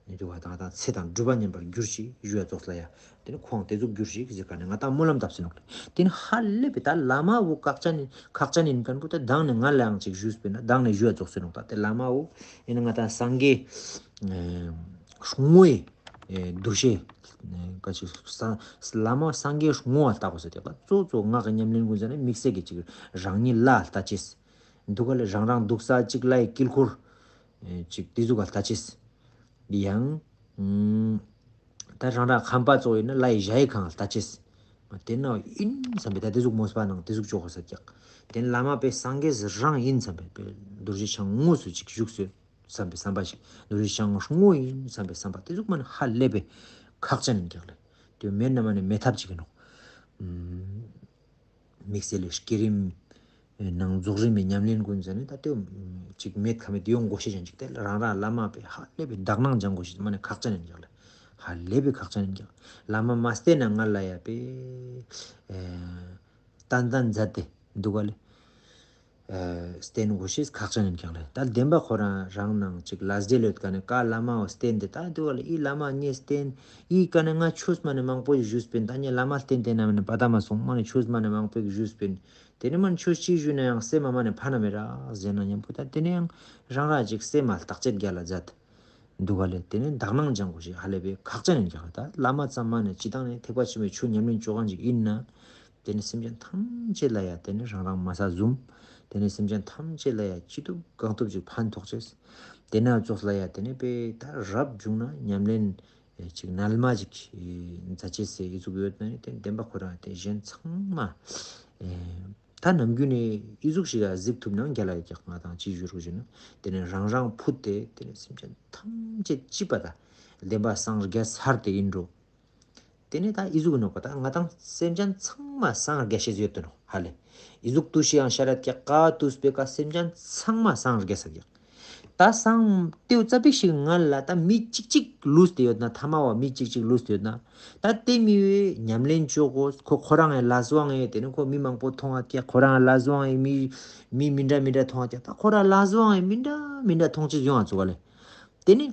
འདུག་ག་ད་ང་ཏང་ཚེ་དང་སྒྲུབ་པ་མཉམ་པར་གྱུར་ཅིག་ཞུ་བ་ཙོགས་ལ་ཡ། དེ་ནི་ཁོང་དེ་ཙོགས་གྱུར་ཅིག་ཟེར་ཁན་ནི་ང་ཏང་སྨོན་ལམ་བཏབ་སེ་ནོག་ལེ། དེ་ནི་ཧ་ལས་པའི་ད་བླ་མ་བོ་ཁག་ཅན་ནི་ཁག་ཅན་ཡིན་ཁན་བོ་ད་མདང་ནས་ང་ལའང་ཅིག་ཞུས་པས་ན་མདང་ནས་ཞུ་བ་ཙོགས་སེ་ནོག། ད་དེ་བླ་མ་བོ་ཨེ་ནི་ང་ཏང་སངས་རྒྱས་ཨེ་དངོས་ཨེ་འདུ་ཤེས་ཨེ་ག་ཅིག་ས་བླ་མ་སངས་རྒྱས་དངོས་བ་ལྟ་གོས་ཟེར་ཏེ་གཙོ་གཙོ་ངག་གི་ཉམས་ལེན་ཀུན་ཟེར་ན་དམིགས་བསལ་གྱི་ཅིག་རང་ཉིད་ལ་ལྟ་ཅེས། འདུག་ག་ལེ། རང་རང་འདུག་ས་ཅིག་ལྷའི་དཀྱིལ་འཁོར་ཨེ་ཅིག་དེ་ཟུག་ག་ལྟ་ཅེས། ཡང་ཨུམ་ད་རང་རང་ཁང་པ་ཙོགས་ཡོད་ན་ལྷའི་གཞལ་ཡས་ཁང་ལྟ་ཅེས། དེ་ན་ཨིན་བསམ་པའི་ད་དེ་ཟུག་མོས་པ་ནང་དེ་ཟུག་ཅོ་གོས་ས་ཀྱག། དེ་ནེ་བླ་མ་པའི་སངས་རྒྱས་རང་ཨིན་བསམ་པའི་རྡོ་རྗེ་འཆང་དངོས་སུ་ཅིག་བཞུགས་སོ་བསམ་པའི་བསམ་པ་ཞིག། རྡོ་རྗེ་འཆང་དངོས་ཨིན་བསམ་པའི་བསམ་པ་དེ་ཟུག་མ་ནེ་ཧ་ལས་པའི་ཁག་ཅན་ཨིན་ཀྱག་ལེ། དེ་མེད་ན་མ་ནེ་མེད་ཐབས་ཅིག་ཨིན་ནོག། ཨུམ། དམིགས་བསལ་ལེ་བསྐྱེད་རིམ་ནང་རྫོགས་རིམ་པའི་ཉམས་ལེན་ཀུན་ཟེར་ནེ་ད་དེ་ཅིག་མེད་ཁ་མེད་ཡོང་གོས་ཤེས་ཅན་ཅིག། དེ་རང་རང་བླ་མ་པའི་ཧ་ལས་པའི་དག་སྣང་སྦྱང་གོས་ཤེས་མ་ནེ་ཁག་ཅན་ཨིན་ཀྱག་ལེ། ཧ་ལས་པའི་ཁག་ཅན་ཨིན་ཀྱག། བླ་མ་མ་བསྟེན་ན་ང་ལ་ཡ་པའི་ཨེ་ཏན་ཏན་མཛད་དེ་འདུག་ག་ལེ། ཨེ་བསྟེན་གོས་ཤེས་ཁག་ཅན་ཨིན་ཀྱག་ལེ། ད་བདེན་པ་ཁོ་རང་རང་ནང་ཅིག་ལས་འབྲེལ་ཡོད་ཀ་ནེ་ཀ་བླ་མའོ་བསྟེན་ཏེ་ད་འདུག་ག་ལེ། ཨི་བླ་མ་ངས་བསྟེན། ཨི་ཀ་ནེ་ང་ཆོས་མ་ནེ་མང་པོ་ཞིག་ཞུས་པིན། ད་ངས་བླ་མ་བསྟེན་ཏེ་ན་མ་ནེ་པ་ད་མ་སོང་མ་ནེ་ཆོས་མ་ནེ་མང་པོ་ཞིག་ཞུས་པིན། དེ་ནེ་མ་ནེ་ཆོས་ཅི་ཞུས་ན་ཡང་སེམས་མ་མ་ནེ་ཕན་ན་མི་རག་ཟེར་ན་མཉམ་པོ་ད་དེ་ནེ་ཡང་རང་རང་ཅིག་སེམས་མ་བརྟག་དཔྱད་རྒྱལ་ལ་མཛད། འདུག་ག་ལེ། དེ་ནེ་དག་སྣང་སྦྱང་གོས་ཤེས་ཧ་ལས་པའི་ཁག་ཅན་ཨིན་ཀྱག་ལེ། ད་བླ་མ་ཙམ་མ་ནེ་སྤྱིར་བཏང་ནེ་ཐེག་པ་ཆེན་པོའི་ཆོས་ཉམས་ལེན་ཅོ་ཁན་ཅིག་ཨིན་ན། དེ་ནེ་སེམས་ཅན་ཐམས་ཅད་ལ་ཡ་དེ་ནེ་རང་རང་མ་ས་ཟུམ། དེ་ནེ་སེམས་ཅན་ཐམས་ཅད་ལ་ཡ་ཅི་ཐུབ་གང་ཐུབ་ཅིག་ཕན་ཐོགས་ཅེས། དེ་ན་ཙོགས་ལ་ཡ་དེ་ནེ་པའི་ད་རབ་བྱུང་ན་ཉམས་ལེན་ཅིག་རྣལ་མ་ཅིག་མཛད་ཅེས་སི་ཨི་ཟུག་ཡོད་ན་ནི་དེ་བདེན་པ་ཁོ་རང་དེ་གཞན་ཚང་མ་ཨེ་ད་ནམ་རྒྱུན་ནེ་ཨི་ཟུག་ཞིག་ག་གཟིགས་ཐུབ་ན་རྒྱལ་ལ་ཡོད་ཀྱག། ང་དང་ཅི་ཞུ་རུག་ཞུ་ན་དེ་ནེ་རང་རང་ཕུད་དེ་དེ་ནེ་སེམས་ཅན་ཐམས་ཅད་ཅི་པ་ད་བདེན་པ་སངས་རྒྱས་ཚར་ཏེ་ཨིན་འགྲོ། དེ་ནེ་ད་ཨི་ཟུག་ནོག་པ་ད་ང་དང་སེམས་ཅན་ཚང་མ་སངས་རྒྱས་ཤེས་ཡོད་དོ་ནོག་ཧ་ལེ། ཨི་ཟུག་ཏུས་ཤིག་ཡང་ཤར་རད་ཀྱག། ཀ་ཏུས་པེ་ཀ་སེམས་ཅན་ཚང་མ་སངས་རྒྱས་ས་ཀྱག། ད་སང་ཏེའུ་ཙ་པིག་ཞིག་ང་ལ་ད་མི་གཅིག་གཅིག་ལུས་ཏེ་ཡོད་ན་ཐ་མ་བ་མི་གཅིག་གཅིག་ལུས་ཏེ་ཡོད་ན། ད་དེ་མི་བོའི་ཉམས་ལེན་ཅོ་གོས། ཁོ་ཁོ་རང་ངི་ལས་དབང་ངི་དེ་ནེ་ཁོ་མི་མང་པོ་མཐོང་བ་ཀྱག། ཁོ་རང་ལས་དབང་ངི་མི་མི་མི་འདྲ་མི་འདྲ་མཐོང་བ་ཀྱག། ད་ཁོ་རང་ལས་དབང་ངི་མི་འདྲ་མི་འདྲ་མཐོང་ཅེས་ཡོང་ང་ཙུག་ག་ལེ། དེ་ནེ་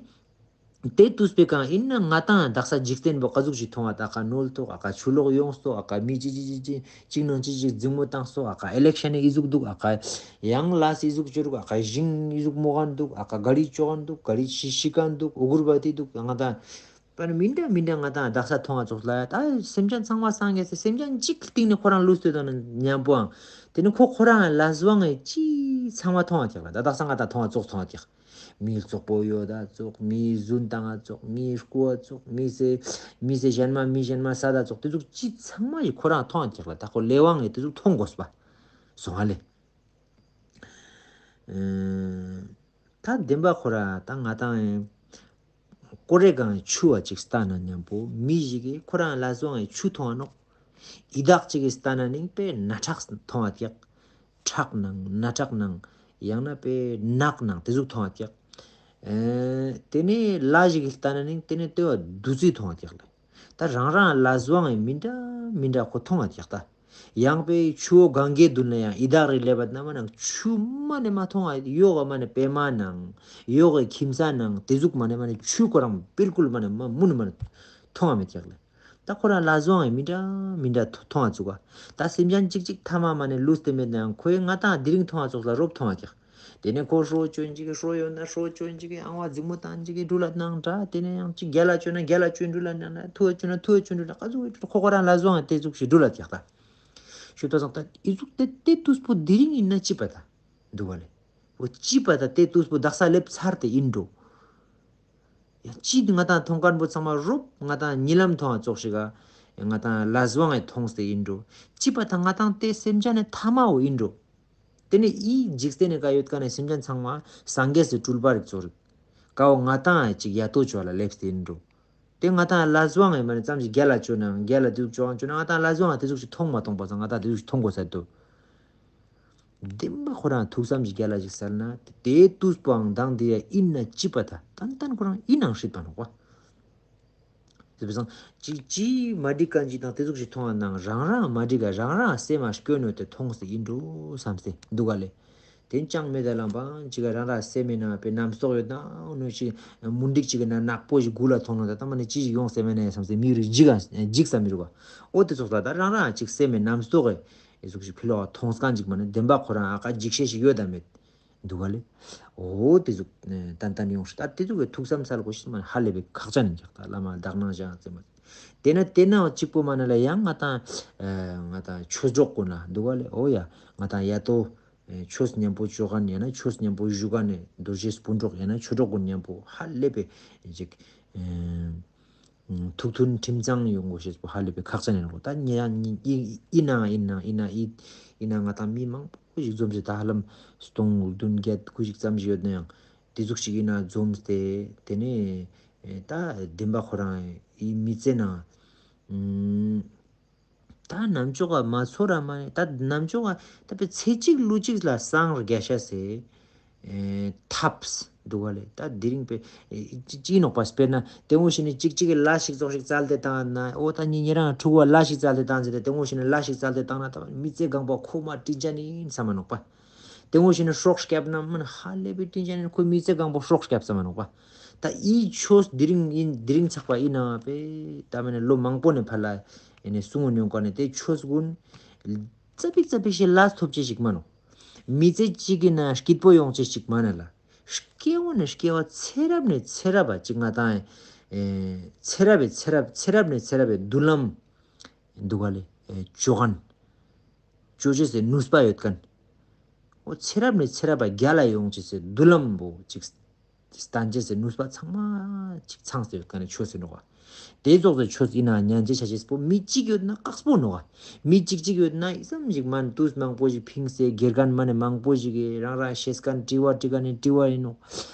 དེ་ཏུས་པེ་ཀ་ཨིན་ན་ང་དང་དག་ས་འཇིག་རྟེན་པོ་ཀ་ཟུག་ཞིག་མཐོང་བ་ད་ཀ་ནོལ་ཏོག་ཨ་ཀ་ཆུ་ལོག་ཡོངས་ཏོག་ཨ་ཀ་མི་ཅི་ཅི་ཅི་ཅི་ཅིག་ནང་ཅི་ཅིག་འཛིང་མོ་བཏང་སོ་ཨ་ཀ་ཨི་ལེག་ཤན་ནི་ཨི་ཟུག་འདུག་ཨ་ཀ་ཡང་ལས་ཨི་ཟུག་ཅོ་རུག་ཨ་ཀ་ཞིང་ཨི་ཟུག་མོ་ག་འདུག་ཨ་ཀ་ག་རི་ཅོ་ག་འདུག་ག་རི་ཤི་ཤི་ཀ་འདུག་ཨོ་གུར་བ་ཏི་འདུག་ང་དང་པ་ནི་མི་འདྲ་མི་འདྲ་ང་དང་དག་ས་མཐོང་བ་ཙོགས་ལ་ཡ་ད་སེམས་ཅན་ཚང་མ་སངས་རྒྱས་སེ་སེམས་ཅན་གཅིག་སྟེང་ནེ་ཁོ་རང་ལུས་ཏེ་ཡོད་ན་མཉམ་པོའང་དེ་ནེ་ཁོ་ཁོ་རང་ལས་དབང་ངི་ཅི་ཚང་མ་མཐོང་བ་ཀྱག་ལ་ད་དག་ས་ང་དང་མཐོང་བ་ཙོགས་མཐོང་བ་ཀྱག། མི་ཙོག་པོ་ཡོད་ད་ཙོག། མི་རྫུན་བཏང་ང་ཙོག། མི་རྐུ་བ་ཙོག། མི་སེ་མི་སེ་གཞན་མ་མི་གཞན་མ་ས་ད་ཙོག། དེ་ཙོག་ཅི་ཚང་མ་ཡི་ཁོ་རང་མཐོང་ང་ཀྱག་ལ་ད་ཁོ་ལས་དབང་ངི་དེ་ཙོག་མཐོང་གོས་པ་སོང་ང་ལེ། ཨེ་ད་བདེན་པ་ཁོ་རང་ད་ང་དང་ཨེ་ཀོ་རེ་གང་ཆུ་བ་ཅིག་ལྟ་ན་མཉམ་པོ་མི་ཞིག་གི་ཁོ་རང་ལས་དབང་ངི་ཆུ་མཐོང་ང་ནོག། ཡི་དྭགས་ཅིག་གི་ལྟ་ན་ནིང་པའི་ནག་ཁྲག་མཐོང་བ་ཀྱག། ཁྲག་ནང་ནག་ཁྲག་ནང་ཡང་ན་པའི་ནག་ནང་དེ་ཟུག་མཐོང་བ་ཀྱག། ཨེ་དེ་ནེ་ལྷ་ཞིག་གི་ལྟ་ན་ནིང་དེ་ནེ་ལྟེ་བ་བདུད་རྩི་མཐོང་བ་ཀྱག་ལེ། ད་རང་རང་ལས་དབང་ངི་མི་འདྲ་མི་འདྲ་ཁོ་མཐོང་བ་ཀྱག་ད། ཡང་པའི་ཆུ་བོ་གངྒཱའི་མདུན་ལ་ཡང་ཡི་དྭགས་རིགས་ལེབ་པ་ན་མ་ནང་ཆུ་མ་ནེ་མ་མཐོང་བ་ཡོག་ག་མ་ནེ་པད་མ་ནང་ཡོག་གི་ཁྱིམ་ས་ནང་དེ་ཟུག་མ་ནེ་མ་ནེ་ཆུ་ཁོ་རང་བིལ་ཀུལ་མ་ནེ་མ་མུ་ནེ་མ་ནེ་མཐོང་བ་མེད་ཀྱག་ལེ། ད་ཁོ་རང་ལས་དབང་ངི་མི་འདྲ་མི་འདྲ་མཐོང་བ་ཙུག་ག། ད་སེམས་ཅན་གཅིག་གཅིག་ཐ་མ་མ་ནེ་ལུས་ཏེ་མེད་ནའང་ཁོའི་ང་དང་དེ་རིང་མཐོང་བ་ཙོགས་ལ་རོབ་མཐོང་བ་ཀྱག། དེ་ནེ་ཁོ་ཧྲོ་ཅོན་ཅིག་གི་ཧྲོ་ཡོད་ན་ཧྲོ་ཅོན་ཅིག་གི་ཨང་བ་འཛིང་མོ་བཏང་ཅིག་གི་འགྲུལ་ལ་ནང་འདྲ། དེ་ནེ་ཡང་ཅིག་རྒྱལ་ལ་ཅོན་ན་རྒྱལ་ལ་ཅོན་འགྲུལ་ལ་ནང་ན་ཐུ་བ་ཅོན་ན་ཐུ་བ་ཅོན་འགྲུལ་ལ་ཀ་ཟུག་ཁོ་ཁོ་རང་ལས་དབང་ངི་དེ་ཟུག་ཞིག་འགྲུལ་ལ་ཀྱག་ད། ཞུ་ད་སང་ད་ཨི་ཟུག་དེ་དེ་ཏུས་པོ་དེ་རིང་ཨིན་ན་ཅི་པ་ད། འདུག་ག་ལེ། འོ་ཅི་པ་ད་དེ་ཏུས་པོ་དག་ས་ལེབ་ཚར་ཏེ་ཨིན་འགྲོ། ཡང་ཅི་ང་དང་མཐོང་མཁན་པོ་ཚང་མ་རོབ་ང་དང་ཉི་ལམ་མཐོང་བ་ཙོགས་ཤིག་ག་ང་དང་ལས་དབང་ངི་མཐོང་སྟེ་ཨིན་འགྲོ། ཅི་པ་ད་ང་དང་དེ་སེམས་ཅན་ནི་ཐ་མ་བོ་ཨིན་འགྲོ། དེ་ནེ་ཨི་འཇིག་རྟེན་ནི་ཀ་ཡོད་མཁན་ནི་སེམས་ཅན་ཚང་མ་སངས་རྒྱས་སི་སྤྲུལ་པ་རིགས་ཙོགས་རིགས། ཀ་བོ་ང་དང་ཅིག་ཡ་ཏོ་ཅོ་ལ་ལེབ་སྟེ་ཨིན་འགྲོ། དེ་ང་དང་ལས་དབང་ངི་མ་ནེ་ཙམ་ཞིག་རྒྱལ་ལ་ཅོ་ནའང་རྒྱལ་ལ་དེ་ཟུག་ཅོ་ཨང་ཅོ་ན་ང་དང་ལས་དབང་ངི་དེ་ཟུག་ཞིག་མཐོང་མ་མཐོང་པ་སང་ང་དང་དེ་ཟུག་ཞིག་མཐོང་གོས་ས་འདུག། བདེན་པ་ཁོ་རང་ཐུགས་བསམ་ཞིག་རྒྱལ་ལ་ཞིག་སལ་ན་དེ་ཏུས་པོའང་མདང་དེ་ཡ་ཨིན་ན་ཅི་པ་ད་ཏན་ཏན་ཁོ་རང་ཨིན་ནང་ཧྲིལ་པ་ནོག་པ། དེ་བས་སང་ཅི་ཅི་མ་འགྲིག་མཁན་ཅིག་དང་དེ་ཟུག་ཞིག་མཐོང་བ་ནང་རང་རང་མ་འགྲིག་ག་རང་རང་སེམས་མ་སྐྱོ་ནོ་དེ་མཐོང་སྟེ་ཨིན་འགྲོ་བསམ་སྟེ་འདུག་ག་ལེ། དེ་ཅང་མེད་ད་ལམ་པ་ཅིག་ག་རང་རང་སེམས་མེད་ན་པའི་རྣམ་རྟོག་ཡོད་ན་ནོ་ཞིག་མུན་དིག་ཅིག་གི་ན་ནག་པོ་ཞིག་གུ་ལ་མཐོང་ནོ་ད་ད་མ་ནེ་ཅི་ཞིག་ཡོང་སེམས་མེད་ན་ཡ་བསམ་སྟེ་མི་རིགས་འཇིག་ག་འཇིག་ས་མི་རུག་ག། འོ་དེ་ཙོགས་ད་ད་རང་རང་ཅིག་སེམས་མེད་རྣམ་རྟོག་གི་ཨི་ཟུག་ཞིག་ཕི་ལོག་མཐོང་སྐན་ཅིག་མ་ནེ་བདེན་པ་ཁོ་རང་ཨ་ཀ་འཇིགས་ཤེས་ཤིག་ཡོད་ད་མེད། འདུག་ག་ལེ། འོ་དེ་ཟུག་ཏན་ཏན་ཡོང་ཤིག། ད་དེ་ཟུག་གི་ཐུགས་བསམ་སལ་གོས་ཤིག་མ་ནེ་ཧ་ལས་པའི་ཁག་ཅན་ཨིན་ཀྱག་ད་བླ་མ་དག་སྣང་བཞག་ཙེ་མ། དེ་ན་དེ་ན་གཅིག་པོ་མ་ནེ་ལ་ཡང་ང་དང་ཨ་ང་དང་ཆོས་གྲོགས་ཀུན་ན་འདུག་ག་ལེ། འོ་ཡ་ང་དང་ཡ་ཏོ་ ཆོས་ཉམ་པོ་ཅོ་ཁན་ཡང་ན་ཆོས་ཉམ་པོ་ཞུ་ཁན་ནི་རྡོ་རྗེ་སྤུན་གྲོགས་ཡང་ན་ཆོས་གྲོགས་གུན་ཉམ་པོ་ཧ་ལས་པའི་ཅིག་ཨེ་ཐུགས་མཐུན་ཁྲིམས་གཙང་ཡོང་དགོས་ཤེས་པོ་ཧ་ལས་པའི་ཁག་ཅན་ཡིན་ནོག། ད་ཉེ་ཡང་ཉེ་ཡིན་ན་ཡིན་ན་ཡིན་ན་ཡིན་ན་ང་དང་མི་མང་པོ་ཞིག་འཛོམས་ཏེ་ད་ཧ་ལམ་སྟོང་བདུན་བརྒྱད་དགུ་ཞིག་ཙམ་ཞིག་ཡོད་ན་ཡང་དེ་ཟུག་ཞིག་ཡིན་ན་འཛོམས་ཏེ་དེ་ནས་ད་བདེན་པ་ཁོ་རང་ཡི་མི་ཚེ་ནང་ད་ནམ་ཅོག་ག་མ་ཚོར་ར་མ་ནི་ད་ནམ་ཅོག་ག་ད་པའི་ཚེ་གཅིག་ལུས་གཅིག་ལ་སངས་རྒྱ་ཤ་སེ་ཐབས་འདུག་ག་ལེ། ད་དེ་རིང་པའི་ཅི་ནོག་པ་དཔེར་ན་དེ་འོ་ཞིག་ནི་གཅིག་གཅིག་གི་ལ་ཞིག་ཙོགས་ཤིག་བཙལ་ཏེ་བཏང་ན་འོ་ད་ཉི་ཉེ་རང་ཕྲུ་གུ་ལ་ཞིག་བཙལ་ཏེ་བཏང་ཟེར་ཏེ་དེ་འོ་ཞིག་ནི་ལ་ཞིག་བཙལ་ཏེ་བཏང་ན་ད་མི་ཚེ་གང་པོ་ཁོ་མ་དྲིན་ཅན་ཡིན་བསམ་མ་ནོག་པ། དེ་འོ་ཞིག་ནི་སྲོག་བསྐྱབས་ན་མིན་ཧ་ལས་པའི་དྲིན་ཅན་ཡིན། ཁོ་མི་ཚེ་གང་པོ་སྲོག་བསྐྱབས་བསམ་མ་ནོག་པ། ད་འི་ཆོས་དེ་རིང་ཡིན་དེ་རིང་ཚགས་པ་ཡིན་ན་པས་ད་མེད་ན་ལོ་མང་པོ་ནས་ཕར་ལ་ཡིན་ནས་གསུང་ངོ་ཉོང་ག་ནས་དེ་ཆོས་གུན་ཙ་པིག་ཙ་པིག་ཞིག་ལ་ཐོབ་ཅེས་ཞིག་མ་ནོག། མི་ཚེ་གཅིག་གི་ནང་སྐྱིད་པོ་ཡོང་ཅེས་ཞིག་མ་ན་ལ། སྐྱེ་བ་ནས་སྐྱེ་བ་ཚེ་རབས་ནས་ཚེ་རབས་པ་ཅིག་ང་དང་ཚེ་རབས་པའི་ཚེ་རབས་ཚེ་རབས་ནས་ཚེ་རབས་པའི་མདུན་ལམ་འདུག་ག་ལེ། ཅོ་ཁན་ཅོ་ཅེས་སི་ནུས་པ་ཡོད་ཁན། འོ་ཚེ་རབས་ནས་ཚེ་རབས་པ་རྒྱལ་ལ་ཡོང་ཅེས་སི་མདུན་ལམ་པོ་ཅིག་སྟན་ཅེས་སི་ནུས་པ་ཚང་མ་ཅིག་ཚང་སྟེ་ཡོད་ཁན་ནི་ཆོས་ཟེར་ནོག་ག། དེ་ཙོགས་སི་ཆོས་ཡིན་ན་ཉན་ཅེས་ཆ་ཅེས་པོ་མི་གཅིག་ཡོད་ན་དཀགས་པོ་ནོག་ག། མི་གཅིག་གཅིག་ཡོད་ན་ཨི་ཙམ་ཞིག་མ་ནི་དུས་མང་པོ་ཞིག་ཕིངས་སེ་དགེ་རྒན་མ་ནི་མང་པོ་ཞིག་གི་རང་རང་ཤེས་ཁན་དྲི་བ་དྲི་ཁན་ནི་དྲི་བ་ཡིན་ནོག།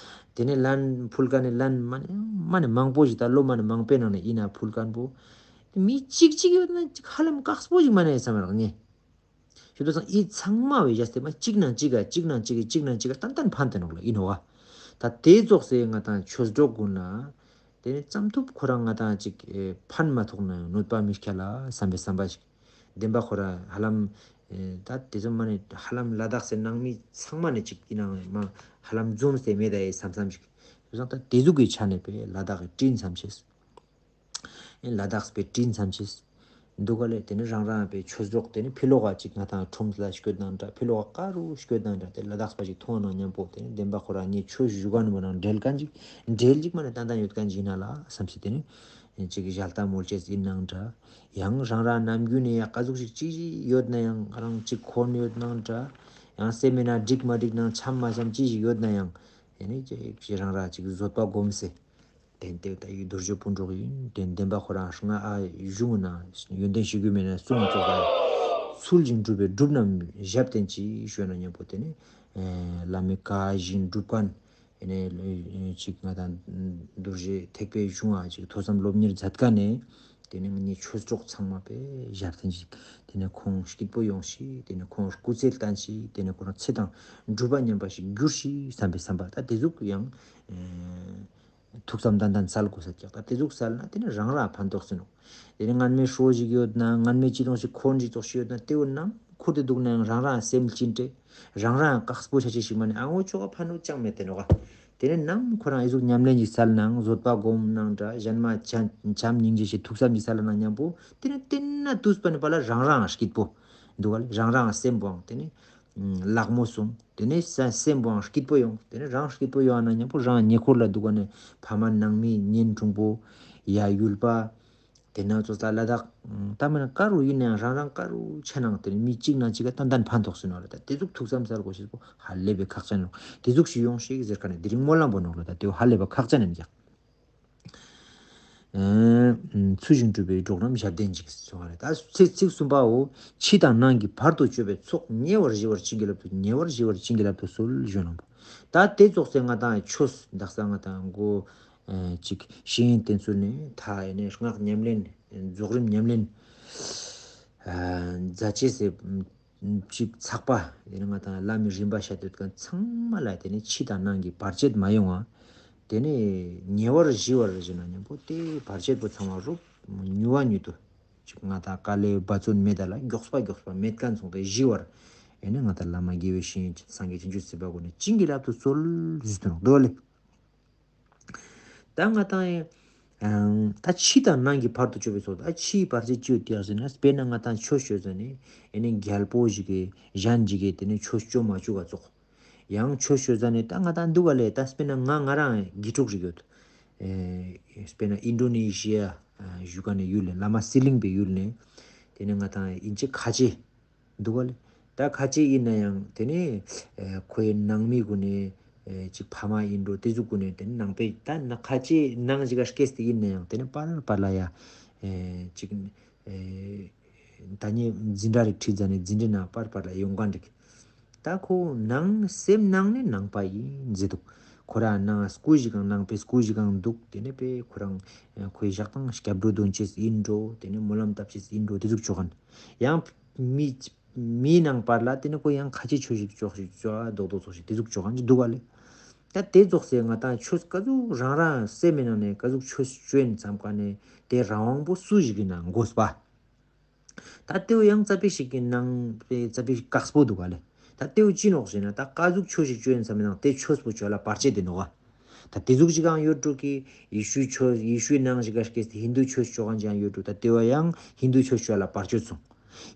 དེ་ནས་ལན་ཕུལ་ཁན་ནི་ལན་མ་ནི་མ་ནི་མང་པོ་ཞིག་ད་ལོ་མ་ནི་མང་པོའི་ནང་ནས་ཡིན་ན་ཕུལ་ཁན་པོ་མི་གཅིག་གཅིག་ཡོད་ན་ཅིག་ཧ་ལམ་དཀགས་པོ་ཞིག་མ་ནི་བསམ་རག་ངེ། ཞུ་དོ་སང་འི་ཚང་མ་བའི་བཞག་སྟེ་མ་གཅིག་ནང་གཅིག་ག་གཅིག་ནང་གཅིག་གི་གཅིག་ནང་གཅིག་ག་ཏན་ཏན་ཕན་ཏེ་ནོག་ལ་ཡིན་ནོག་ག། ད་དེ་ཙོགས་སེ་ང་དང་ཆོས་གྲོགས་གུན་ལ་དེ་ནི་ཙམ་ཐུབ་ཁོ་རང་ང་དང་ཅིག་ཨེ་ཕན་མ་ཐོགས་ན་ཡང་གནོད་པ་མི་སྐྱལ་ལ་བསམ་པའི་བསམ་པ་ཞིག། བདེན་པ་ཁོ་རང་ཧ་ལམ་ཨེ་ད་དེ་ཙམ་མ་ནི་ཧ་ལམ་ལ་དྭགས་སི་ནང་མི་ཚང་མ་ནི་ཅིག་ཡིན་ནའང་མ་ཧ་ལམ་འཛོམས་ཏེ་མེད་ད་ཡེ་བསམ་བསམ་ཞིག། དེ་ཙོགས་ད་དེ་ཟུག་གི་ཆ་ནས་པའི་ལ་དྭགས་ཀྱི་དྲིན་བསམ་ཤེས། ལ་དྭགས་པའི་དྲིན་བསམ་ཤེས། འདུག་ག་ལེ། དེ་ནི་རང་རང་པའི་ཆོས་གྲོགས་དེ་ནི་ཕི་ལོག་ག་ཅིག་ང་དང་ཁྲོམ་ལ་སྐྱོད་ནང་འདྲ་ཕི་ལོག་ག་ག་རུ་སྐྱོད་ནང་འདྲ་དེ་ལ་དྭགས་པ་ཅིག་མཐོང་ན་མཉམ་པོ་དེ་ནི་བདེན་པ་ཁོ་རང་ངའི་ཆོས་ཞུ་ག་ནི་མོ་ནང་འབྲེལ་ག་ཅིག་འབྲེལ་ཅིག་མ་ནི་ཏན་ཏན་ཡོད་ཁན་ཅིག་ཡིན་ན་ལ་བསམ་སེ་དེ་ནི་ཅིག་ཞལ་ཏ་མོལ་ཅེས་ཡིན་ནང་འདྲ། ཡང་རང་རང་ནམ་རྒྱུན་ནས་ཡ་ག་ཟུག་ཅིག་ཅི་ཡོད་ན་ཡང་རང་ཅིག་འཁོན་ཡོད་ནང་འདྲ། ཡང་སེམས་མེད་ན་འགྲིག་མ་འགྲིག་ནང་འཆམ་མ་འཆམ་ཅི་ཞིག་ཡོད་ན་ཡང་དེ་ནི་ཅིག་རང་རང་ཅིག་བཟོད་པ་སྒོམ་སེ། དེ་ནི་དེ་ད་ཡི་རྡོ་རྗེ་སྤུན་གྲོགས་ཡིན། དེ་ནི་བདེན་པ་ཁོ་རང་ང་ཨ་གཞུང་ན་ཡོན་ཏན་ཞུ་རྒྱུ་མེད་ན་གསུང་ཙོགས་ཚུལ་བཞིན་སྒྲུབ་པའི་སྒྲུབ་རྣམས་ཞབས་བརྟན་ཅིག་ཞུ་ན་མཉམ་པོ་དེ་ནི་བླ་མའི་བཀའ་བཞིན་སྒྲུབ་ཁན་ཨེ་ནི་ཅིག་ང་དང་རྡོ་རྗེ་ཐེག་པའི་གཞུང་ཨ་ཅིག་ཐོས་བསམ་སློབ་གཉེར་མཛད་ཁན་ནི་དེ་ནི་ངའི་ཆོས་གྲོགས་ཚང་མ་པའི་ཞབས་བརྟན་ཅིག་དེ་ནི་ཁོང་སྐྱིད་པོ་ཡོང་ཤིག་དེ་ནི་ཁོང་སྐུ་ཚེ་བརྟན་ཤིག་དེ་ནི་ཁོ་རང་ཚེ་དང་སྒྲུབ་པ་མཉམ་པ་ཞིག་འགྱུར་ཤིག་བསམ་པའི་བསམ་པ་ད་དེ་ཟུག་ཡང་ཨེ་ཐུགས་བསམ་ཏན་ཏན་སལ་དགོས་ས་ཀྱག། ད་དེ་ཟུག་སལ་ན་དེ་ནི་རང་རང་ཕན་ཐོགས་ཟིན་ནོག། དེ་ནི་སྔན་མའི་ཧྲོ་ཞིག་ཡོད་ན་སྔན་མའི་ཅི་ལོང་ཞིག་འཁོན་ཞིག་ཙོགས་ཞིག་ཡོད་ན་དེ་བོ་ནམ་ཁུར་ཏེ་འདུག་ན་ཡང་རང་རང་སེམས་ལ་ཅི་འདྲ་རང་རང་དཀགས་པོ་ཆ་ཅེས་ཞིག་མ་ནི་ཨ་ངོ་ཅོག་ག་ཕན་ནོག་ཅང་མེད་དེ་ནོག་ག། དེ་ནི་ནམ་ཁོ་རང་ཨི་ཟུག་ཉམས་ལེན་ཞིག་སལ་ནང་བཟོད་པ་སྒོམ་ནང་འདྲ་གཞན་མ་བྱམས་སྙིང་རྗེ་ཞིག་ཐུགས་བསམ་ཞིག་སལ་ནང་མཉམ་པོ་དེ་ནི་དེ་ན་དུས་པ་ནི་པ་ལ་རང་རང་སྐྱིད་པོ་འདུག་ག་ལེ། རང་རང་སེམས་པོའང་དེ་ནི་ལག་མོ་སོང་། དེ་ནས་ས་སེམས་པོའང་སྐྱིད་པོ་ཡོང་། དེ་ནས་རང་སྐྱིད་པོ་ཡོང་ན་མཉམ་པོ་རང་ཉེ་འཁོར་ལ་འདུག་ག་ནས་ཕ་མ་ནང་མི་གཉེན་དྲུང་པོ་ཡ་ཡུལ་པ་དེ་ན་ཙོགས་ལ་དྭགས་ད་མིན་ན་ག་རུ་ཡིན་ནའང་རང་རང་ག་རུ་ཆ་ནང་དེ་ནས་མི་གཅིག་ནང་གཅིག་ག་ཏན་ཏན་ཕན་ཐོགས་ཟིན་ནོག་ལ། ད་དེ་ཟུག་ཐུགས་བསམ་སལ་དགོས་ཤེས་པོ་ཧ་ལས་པའི་ཁག་ཅན་ནོག། དེ་ཟུག་ཞིག་ཡོང་ཤིག་ཟེར་ཁ་ནས་དེ་རིང་སྨོན་ལམ་པོ་ནོག་ལ། ད་དེ་བོ་ཧ་ལས་པའི་ཁག་ཅན་ནོག་ཀྱག། ཚུལ་བཞིན་སྒྲུབ་པའི་གྲོགས་རྣམས་ཞབས་བརྟན་ཅིག་གསུངས་པ་རེད། ད་ཚིག་ཚིག་གསུམ་པའོ། ཕྱི་དང་ནང་གི་བར་དུ་གཅོད་པའི་ཚོགས། ཉེ་བར་ཞི་བར་བྱིན་གྱིས་བརླབ་ཏུ། ཉེ་བར་ཞི་བར་བྱིན་གྱིས་བརླབ་ཏུ་གསོལ་ཞུ་ནོག། ད་དེ་ཙོགས་སེ་ང་དང་ཆོས་དག་ས་ང་དང་གོ་ཅིག་ཤེས་ཡོན་བསྟེན་ཚུལ་ནི་ད་ཡེ་ནས་སྔགས་ཉམས་ལེན་རྫོགས་རིམ་ཉམས་ལེན་མཛད་ཅེས་སེ་ཅིག་ཚགས་པ་དེ་ནི་ང་དང་བླ་མའི་རིམ་པ་བཤད་དུས་ཀ་ཚང་མ་ལ་དེ་ནི་ཕྱི་དང་ནང་གི་བར་ཆད་མ་ཡོང་བ། དེ་ནི་ཉེ་བར་ཞི་བར་ཞུ་ན་མཉམ་པོ་དེ་བར་ཆད་པོ་ཚང་མ་རུབ་མྱུར་བ་མྱུར་དུ་ཅིག་ང་དང་དཀའ་ལས་འབད་བརྩོན་མེད་ད་ལ་མགྱོགས་པ་མགྱོགས་པ་མེད་ཁན་སོང་སྟེ་ཞི་བར། ཨེ་ནི་ང་དང་བླ་མ་དགེ་བའི་བཤེས་གཉེན་སངས་རྒྱས་བྱང་ཆུབ་སེམས་དཔའ་གུན་ནི་བྱིན་གྱིས་བརླབ་ཏུ་གསོལ་ཞུས་ཏེ་ནོག་དོ་ལེ། ད་ང་དང་ཡང་ད་ཕྱི་དང་ནང་གི་བར་དུ་གཅོད་པའི་ཚོགས། ད་ཕྱིའི་བར་ཆད་ཅི་ཡོད་དེ་ཡང་ཟེར་ན་དཔེར་ན་ང་དང་ཆོས་ཞུ་ཟ་ནི་ཨེ་ནི་རྒྱལ་པོ་ཞིག་གི་གཞན་ཞིག་གི་དེ་ནི་ཆོས་ཞུ་མ་བཅུག་ག་ཙོགས། ཡང་ཆོས་ཞུ་ཟ་ནི་ད་ང་དང་འདུག་ག་ལེ། ད་དཔེར་ན་ང་ང་རང་དགེ་ཕྲུག་ཞིག་ཡོད། ཨེ་དཔེར་ན་ཨིན་ཌོ་ནེ་ཤི་ཡ་ཞུ་ག་ནི་ཡུལ་ནས་བླ་མ་ཟི་ལིང་པའི་ཡུལ་ནས་དེ་ནི་ང་དང་ཨིན་ཅི་ཁ་ཆེ་འདུག་ག་ལེ། ད་ཁ་ཅིག་ཨིན་ན་ཡང་དེ་ནེ་ཨེ་ཁོའི་ནང་མི་གུན་ནེ་ཨེ་ཅིག་ཕ་མ་ཨིན་འགྲོ་དེ་ཟུག་གུན་ནེ་དེ་ནེ་ནང་པའི་ད་ན་ཁ་ཅིག་ནང་ཞིག་ག་སྐྱེས་ཏེ་ཨིན་ན་ཡང་དེ་ནེ་པར་པར་ལ་ཡ་ཨེ་ཅིག་ཨེ་ད་ནི་འཛིན་གྲྭ་རིག་ཁྲིད་ཟ་ནེ་འཛིན་གྲྭ་ནང་པར་པར་ལ་ཡོང་ག་འགྲིག་ད་ཁོ་ནང་སེམས་ནང་ནེ་ནང་པ་ཨིན་ཟེར་འདུག་ཁོ་རང་ནང་སྐུལ་ཞིག་གང་ནང་པའི་སྐུལ་ཞིག་གང་འདུག་དེ་ནེ་པའི་ཁོ་རང་ཁོའི་ཞག་དང་སྐྱབས་འགྲོ་འདོན་ཅེས་ཨིན་འགྲོ་དེ་ནེ་སྨོན་ལམ་བཏབ་ཅེས་ཨིན་འགྲོ་དེ་ཟུག་ཅོ་ག་ཡང་མི་མི་ནང་པར་ལ་དེ་ནེ་ཁོ་ཡང་ཁ་ཅིག་ཆོས་ཞིག་ཅོག་ཞིག་ཅོ་རྡོག་རྡོག་ཙོགས་ཤིག་དེ་ཟུག་ཅོ་ག་འདུག་ག་ལེ། ད་དེ་ཙོགས་སེ་ང་ཏང་ཆོས་ཀ་ཟུག་རང་རང་སེམས་མི་ནང་ནེ་ཀ་ཟུག་ཆོས་ཅོ་ཨིན་བསམ་ཀ་ནེ་དེ་རང་དབང་པོ་སུ་ཞིག་གི་ནང་དགོས་པ། ད་དེའུ་ཡང་ཙ་པིག་ཞིག་གི་ནང་པའི་ཙ་པིག་ཀགས་པོ་འདུག་ག་ལེ། ད་དེའུ་ཅི་ནོག་ཞེ་ན་ད་ཀ་ཟུག་ཆོས་ཤིག་ཅོ་ཨིན་བསམ་མི་ནང་དེ་ཆོས་པོ་ཅོ་ལ་བར་ཆད་དེ་ནོག་ག་ད་དེ་ཟུག་ཅིག་ཡང་ཡོད་འགྲོ་གི་ཡེ་ཤུའི་ཆོས་ཡེ་ཤུའི་ནང་ཞིག་ག་སྐྱེས་ཏེ་ཧིན་དུ་ཆོས་ཅོ་ག་ཅིག་ཡང་ཡོད་འགྲོ། ད་དེ་བོ་ཡང་ཧིན་དུ་ཆོས་ཅོ་ལ་བར་ཆད་སོང་།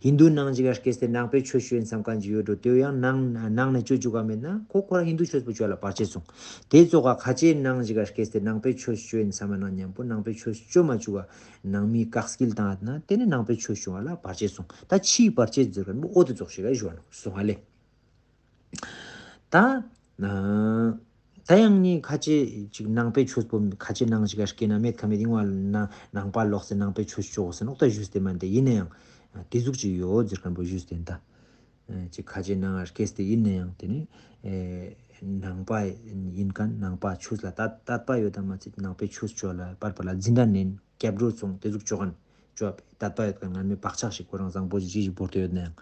ཧིན་དུ་ནང་ཞིག་ག་སྐྱེས་ཏེ་ནང་པའི་ཆོས་ཅོ་ཨིན་བསམ་མཁན་ཅིག་ཡོད་འགྲོ། དེ་བོ་ཡང་ནང་ནང་ནེ་ཅོ་བཅུག་ག་མེད་ན་ཁོ་ཁོ་རང་ཧིན་དུ་ཆོས་པོ་ཅོ་ལ་བར་ཆད་སོང་། དེ་ཙོགས་ག་ཁ་ཆེའི་ནང་ཞིག་ག་སྐྱེས་ཏེ་ནང་པའི་ཆོས་ཅོ་ཨིན་བསམ་མ་ན་མཉམ་པོ་ནང་པའི་ཆོས་ཅོ་མ་བཅུག་ག་ནང་མི་ཀགས་སྐྱིལ་བཏང་ན་དེ་ནི་ནང་པའི་ཆོས་ཅོ་བ་ལ་བར་ཆད་སོང་། ད་ཕྱིའི་བར་ཆད་ཟེར་ག་མི་འོ་དེ་ཙོགས་ཤིག་ག་ཞུ་བ་ནོག་སོང་ཧ་ལེ། ད་ཨ་ད་ཡང་ནི་ཁ་ཆེ་ཅིག་ནང་པའི་ཆོས་པོ་ཁ་ཆེ་ནང་ཞིག་ག་སྐྱེས་ན་མེད་ཁ་མེད་ཡིན་བ་ན་ནང་པ་ལོག་སེ་ནང་པའི་ཆོས་ཅོ་ཟེར་ནོག་ད་ཞུས་ཏེ་མན་ཏེ་ཡིན་ན་ཡང་དེ་ཟུག་ཅིག་ཡོད་ཟེར་མཁན་པོ་ཞུས་ཏེ་ད། ཅིག་ཁ་ཆེ་ནང་སྐྱེས་ཏེ་ཡིན་ན་ཡང་དེ་ནི་ནང་པ་ཡིན་མཁན་ནང་པ་ཆོས་ལ་དད་པ་ཡོད་དམ་མ་ཚད་ནང་པའི་ཆོས་ཅོ་ལ་པར་པར་ལ་འཛིན་གྲྭ་ནེན་སྐྱབས་འགྲོ་སོང་དེ་ཟུག་ཅོ་མཁན་ཅོ་དད་པ་ཡོད་མཁན་ངན་མེད་བག་ཆགས་ཤིག་ཁོ་རང་བཟང་པོ་ཅིག་ཅིག་བོར་ཏེ་ཡོད་ན་ཡང་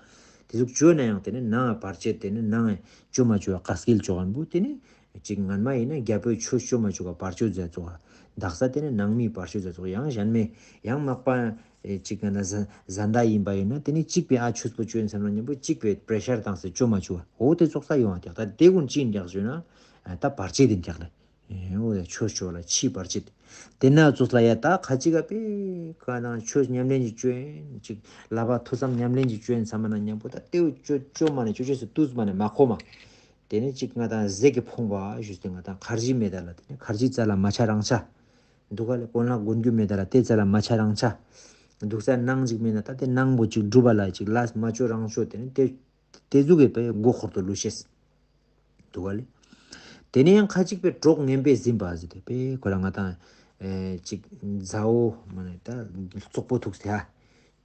དེ་ཟུག་ཅོ་ན་ཡང་དེ་ནི་ནང་བར་ཆད་དེ་ནི་ནང་ཅོ་མ་ཅོ་བ་ཀགས་སྐྱིལ་ཅོ་མཁན་པོ་དེ་ནི་ཅིག་ངན་མ་ཡིན་ན་རྒྱལ་པོའི་ཆོས་ཅོ་མ་ཅོ་བ་བར་ཆད་ཟེར་ཙོགས་དག་ས་དེ་ནི་ནང་མིའི་བར་ཆད་ཟེར་ཙོགས་ཡང་གཞན་མེད་ཡང་མག་པ་ཨེ་གཅིག་ན་ན་བཟའ་བཟའ་ཟླ་ཡིན་པ་ཡིན་ན་དེ་ནི་གཅིག་པའི་ཨ་ཆོས་པོ་ཅོ་ཡིན་བསམ་ན་མཉམ་པོ་གཅིག་པའི་པྲེ་ཤར་བཏང་སྟེ་ཅོ་མ་ཅོ་བ་འོ་དེ་ཙོགས་ས་ཡོང་བ་ཀྱག་ད་དེ་ཀུན་ཅི་ཡིན་ཀྱག་ཞུ་ན་ཨ་ད་བར་ཆད་ཡིན་ཀྱག་ལེ། ཨེ་འོ་ཡ་ཆོས་ཅོ་ལ་ཕྱིའི་བར་ཆད། དེ་ན་ཙོགས་ལ་ཡ་ད་ཁ་ཅིག་ག་པའི་ཁ་ནང་ཆོས་ཉམས་ལེན་ཅིག་ཅོ་ཡིན་ཅིག་ལབ་པ་ཐུགས་བསམ་ཉམས་ལེན་ཅིག་ཅོ་ཡིན་བསམ་ན་མཉམ་པོ་ད་དེ་ཅོ་ཅོ་མ་ནེ་ཅོ་ཅེས་སུ་དུས་མ་ནེ་མ་ཁོམ་མ། དེ་ནི་ཅིག་ང་ཏང་ཟས་ཀྱི་ཕོངས་པ་ཞུས་ཏེ་ང་ཏང་ཁར་ཇི་མེད་ད་ལ་དེ་ནི་ཁར་ཇི་རྩ་ལ་མ་ཆ་རང་ཆ། འདུག་ག་ལེ་གོན་ལག་གོན་རྒྱུ་མེད་ད་ལ་དེ་རྩ་ལ་མ་ཆ་རང་ཆ། འདུག་ས་ནང་ཅིག་མེད་ན་ད་དེ་ནང་པོ་ཅིག་སྒྲུབ་པ་ལ་ཅིག་ལས་མ་ཅོ་རང་ཅོ་དེ་ནི་དེ་དེ་ཟུག་གི་པའི་མགོ་འཁོར་དུ་ལུས་ཤེས། འདུག་ག་ལེ། དེ་ནི་ཡང་ཁ་ཅིག་པའི་གྲོགས་ངན་པས་ཟིན་པ་ཟེར་ཏེ་པའི་ཁོ་རང་ང་ཏང་ཨེ་ཅིག་མཛའ་བོ་མ་ནེ་ད་ཙོག་པོ་ཐུག་སྟེ་ཧ།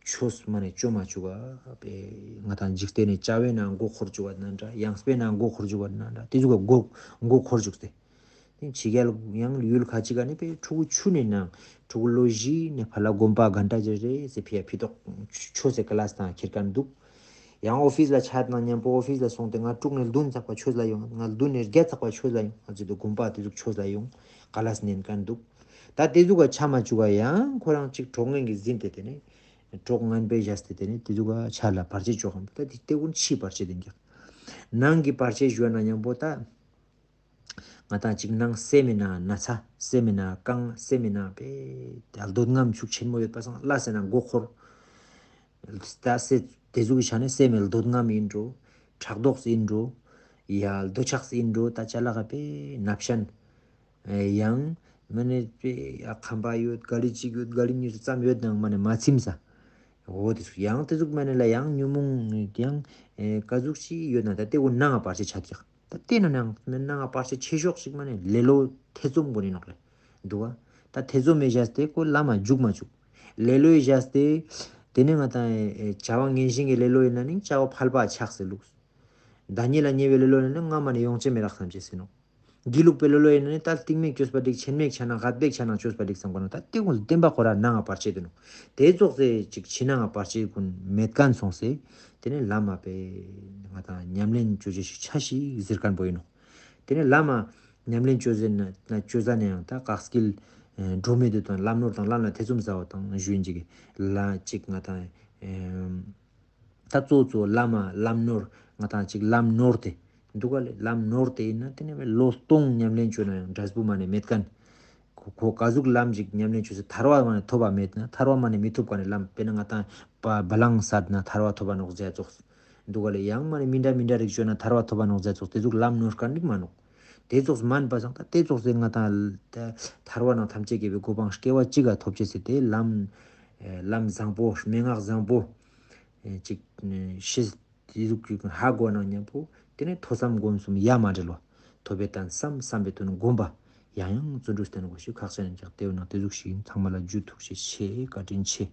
ཆོས་མ་ནེ་ཅོ་མ་ཅུག་ག་པེ་ང་ཏང་འཇིག་རྟེན་ནི་བྱ་བའི་ནང་མགོ་འཁོར་ཅུག་ག་ན་འདྲ། ཡང་སྤེ་ནང་མགོ་འཁོར་ཅུག་ག་ན་འདྲ། དེ་ཟུག་ག་མགོ་མགོ་འཁོར་ཅུག་སྟེ། དེ་ཕྱི་རྒྱལ་ཡང་ཡུལ་ཁ་ཅིག་ག་ནི་པེ་ཕྲུ་གུ་ཆུང་ནེ་ནང་ཕྲུ་གུ་ལོ་བཞི་ནེ་ཕར་ལ་དགོན་པ་ག་འདྲ་ཅིག་རེ་ཟེར་ཕི་ཡ་ཕི་ཏོག་ཆོས་སི་ཀི་ལཱས་ནང་ཁྱེར་མཁན་འདུག། ཡང་ཨོ་ཕིས་ལ་ཆ་ན་མཉམ་པོ་ཨོ་ཕིས་ལ་སོང་སྟེ་ང་དྲུག་ནེ་བདུན་ཚག་པ་ཆོས་ལ་ཡོང་། ང་བདུན་ནེ་བརྒྱད་ཚག་པ་ཆོས་ལ་ཡོང་། ང་ཚོ་དེ་དགོན་པ་དེ་ཟུག་ཆོས་ལ་ཡོང་ཀི་ལཱས་ནེན་མཁན་འདུག། ད་དེ་ཟུག་ག་ཆ་མ་ཅུག་ག་ཡང་ཁོ་རང་ཅིག་གྲོགས་ངན་གྱིས་ཟིན་ཏེ་དེ་ནེ་གྲོགས་ངན་པས་བཞག་སྟེ་དེ་ནེ་དེ་ཟུག་ག་ཆ་ལ་བར་ཆད་ཅོ་མཁན་འདུག། ད་དེ་དེ་ཀུན་ཕྱིའི་བར་ཆད་ཡིན་ཀྱག། ནང་གི་བར་ཆད་ཞུ་བ་ན་མཉམ་པོ་ད་ང་ཏང་ཅིག་ནང་སེམས་མི་ནང་ན་ཚ། སེམས་མི་ནང་གང་། སེམས་མི་ནང་པེ་འདོད་རྔམ་ཤུགས་ཆེན་མོ་ཡོད་པ་སང་ལ་སེ་ན་མགོ་འཁོར། ད་སེ་དེ་ཟུག་གི་ཆ་ནེ་སེམས་མི་འདོད་རྔམ་ཡིན་འགྲོ། ཕྲག་དོག་ཡིན་འགྲོ། ཡ་འདོད་ཆགས་ཡིན་འགྲོ། ད་ཅ་ལག་ག་པེ་ནབ་ཤན། ཡང་མ་ནེ་པེ་ཡ་ཁམ་པ་ཡོད། ག་ལི་གཅིག་ཡོད། ག་ལི་གཉིས་ཙམ་ཡོད་ནང་མ་ནེ་མ་ཚིམ་ས། འོ་དེ་ཟུག་ཡང་དེ་ཟུག་མ་ནེ་ལ་ཡང་ཉོན་མོངས་ཡང་ཨེ་ཀ་ཟུག་ཅིག་ཡོད་ན་ད་དེ་ཀུན་ནང་ང་བར་ཆད་ཆ་ཀྱག། ད་དེ་ན་ནང་ནང་ང་བར་ཆད་ཆེ་ཤོས་ཤིག་མ་ནེ་ལེ་ལོ་ཐེ་ཚོམ་ཀུན་ཡིན་ནོག་ལེ། འདུག་ག། ད་ཐེ་ཚོམ་མེ་བཞག་སྟེ་ཁོ་ལམ་མ་འཇུག་མ་ཅུག། ལེ་ལོ་ཡི་བཞག་སྟེ་དེ་ནེ་ང་ཏང་ཨེ་བྱ་བ་ངན་ཞེན་གྱི་ལེ་ལོ་ཡིན་ན་ནི་བྱ་བ་ཕལ་པ་ཆགས་སེ་ལུགས། ཟླ་ཉི་ལ་ཉེ་བའི་ལེ་ལོ་ཡིན་ན་ནི་སྔ་མ་ནེ་ཡོང་ཅེས་མེད་རག་བསམ་ཅེས་ཡིན་ནོག། སྒྱིད་ལུག་པའི་ལོ་ལོ་ཡིན་ན་ནི་ད་སྟིང་མེ་ཅོས་པ་འགྲིག། ཆེན་མེ་ཆ་ན་ཧད་པེ་ཆ་ན་ཅོས་པ་འགྲིག་བསམ་གོ་ནོག། ད་དེ་ཀུན་བདེན་པ་ཁོ་ར་ནང་ང་བར་ཆད་དུ་ནོག། དེ་ཙོགས་སེ་ཅིག་ཕྱི་ནང་ང་བར་ཆད་ཀུན་མེད་མཁན་སོང་སེ་དེ་ནེ་ལམ་མ་པེ་ང་ཏང་ཉམས་ལེན་ཅོ་ཅེས་ཤིག་ཆ་ཤིག་ཟེར་མཁན་པོ་ཡིན་ནོག། དེ་ནེ་ལམ་མ་ཉམས་ལེན་ཅོ་ཟེར་ན་ཅོ་ཟ་ནེ་ཡང་ད་ཀགས་སྐྱིལ་འགྲོ་མི་དེ་དང་ལམ་ནོར་དང་ལམ་ལ་ཐེ་ཚོམ་ཟ་བ་དང་ཞུ་ཡིན་ཅིག་ལ་ཅིག་ང་ཏང་ཨེ་ད་གཙོ་གཙོ་ལམ་མ་ལམ་ནོར་ང་ཏང་ཅིག་ལམ་ནོར་ཏེ་འདུག་ག་ལེ། ལམ་ནོར་ཏེ་ཡིན་ན་དེ་ནེ་ལོ་སྟོང་ཉམས་ལེན་ཅོ་ན་ཡང་འབྲས་བུ་མ་ནེ་མེད་མཁན། ཁོ་ཁོ་ཀ་ཟུག་ལམ་ཅིག་ཉམས་ལེན་ཅོས་སེ་ཐར་བ་མ་ནེ་ཐོབ་པ་མེད་ན་ཐར་བ་མ་ནེ་མི་ཐོབ་མཁན་ནི་ལམ་དཔེར་ན་ང་ཏང་བ་བ་ལང་སད་ན་ཐར་བ་ཐོབ་པ་ནོག་ཟེར་ཙོགས་འདུག་ག་ལེ། ཡང་མ་ནེ་མི་འདྲ་མི་འདྲ་རིག་ཅོ་ན་ཐར་བ་ཐོབ་པ་ནོག་ཟེར་ཙོགས་དེ་ཟུག་ལམ་ནོར་མཁན་རིག་མ་ནོག། དེ་ཙོགས་མན་པ་སང་ད་དེ་ཙོགས་སེ་ང་ཏང་ཐར་བ་ནང་ཐམས་ཅད་དགེ་བའི་གོ་འཕང་སྐྱེ་བ་གཅིག་ག་ཐོབ་ཅེས་སེ་དེ་ལམ་ལམ་བཟང་པོ་མན་ངག་བཟང་པོ་ཅིག་ཤེས་ དེ་ཟུག་གི་ཧ་གོ་ན་མཉམ་པོ་དེ་ནས་ཐོས་བསམ་སྒོམ་གསུམ་ཡ་མ་འབྲེལ་བ། ཐོས་པའི་དོན་བསམ་བསམ་པའི་དོན་སྒོམ་པ། ཡང་ཡང་བརྩོན་འགྲུས་བསྟེན་དགོས་ཤེས་ཁག་ཆེ་ནས་ཀྱང་དེ་བས་ན་དེ་ཟུག་ཞིག་ཡིན། ཚང་མ་ལ་རྒྱུ་ཐུགས་རྗེ་ཆེ། བཀའ་དྲིན་ཆེ།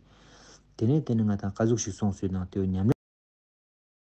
དེ་ནས་དེ་ནས་ང་དང་ཀ་ཟུག་ཞིག་སོང་སོང་ན་དེ་བས་ཉམས་ལེན།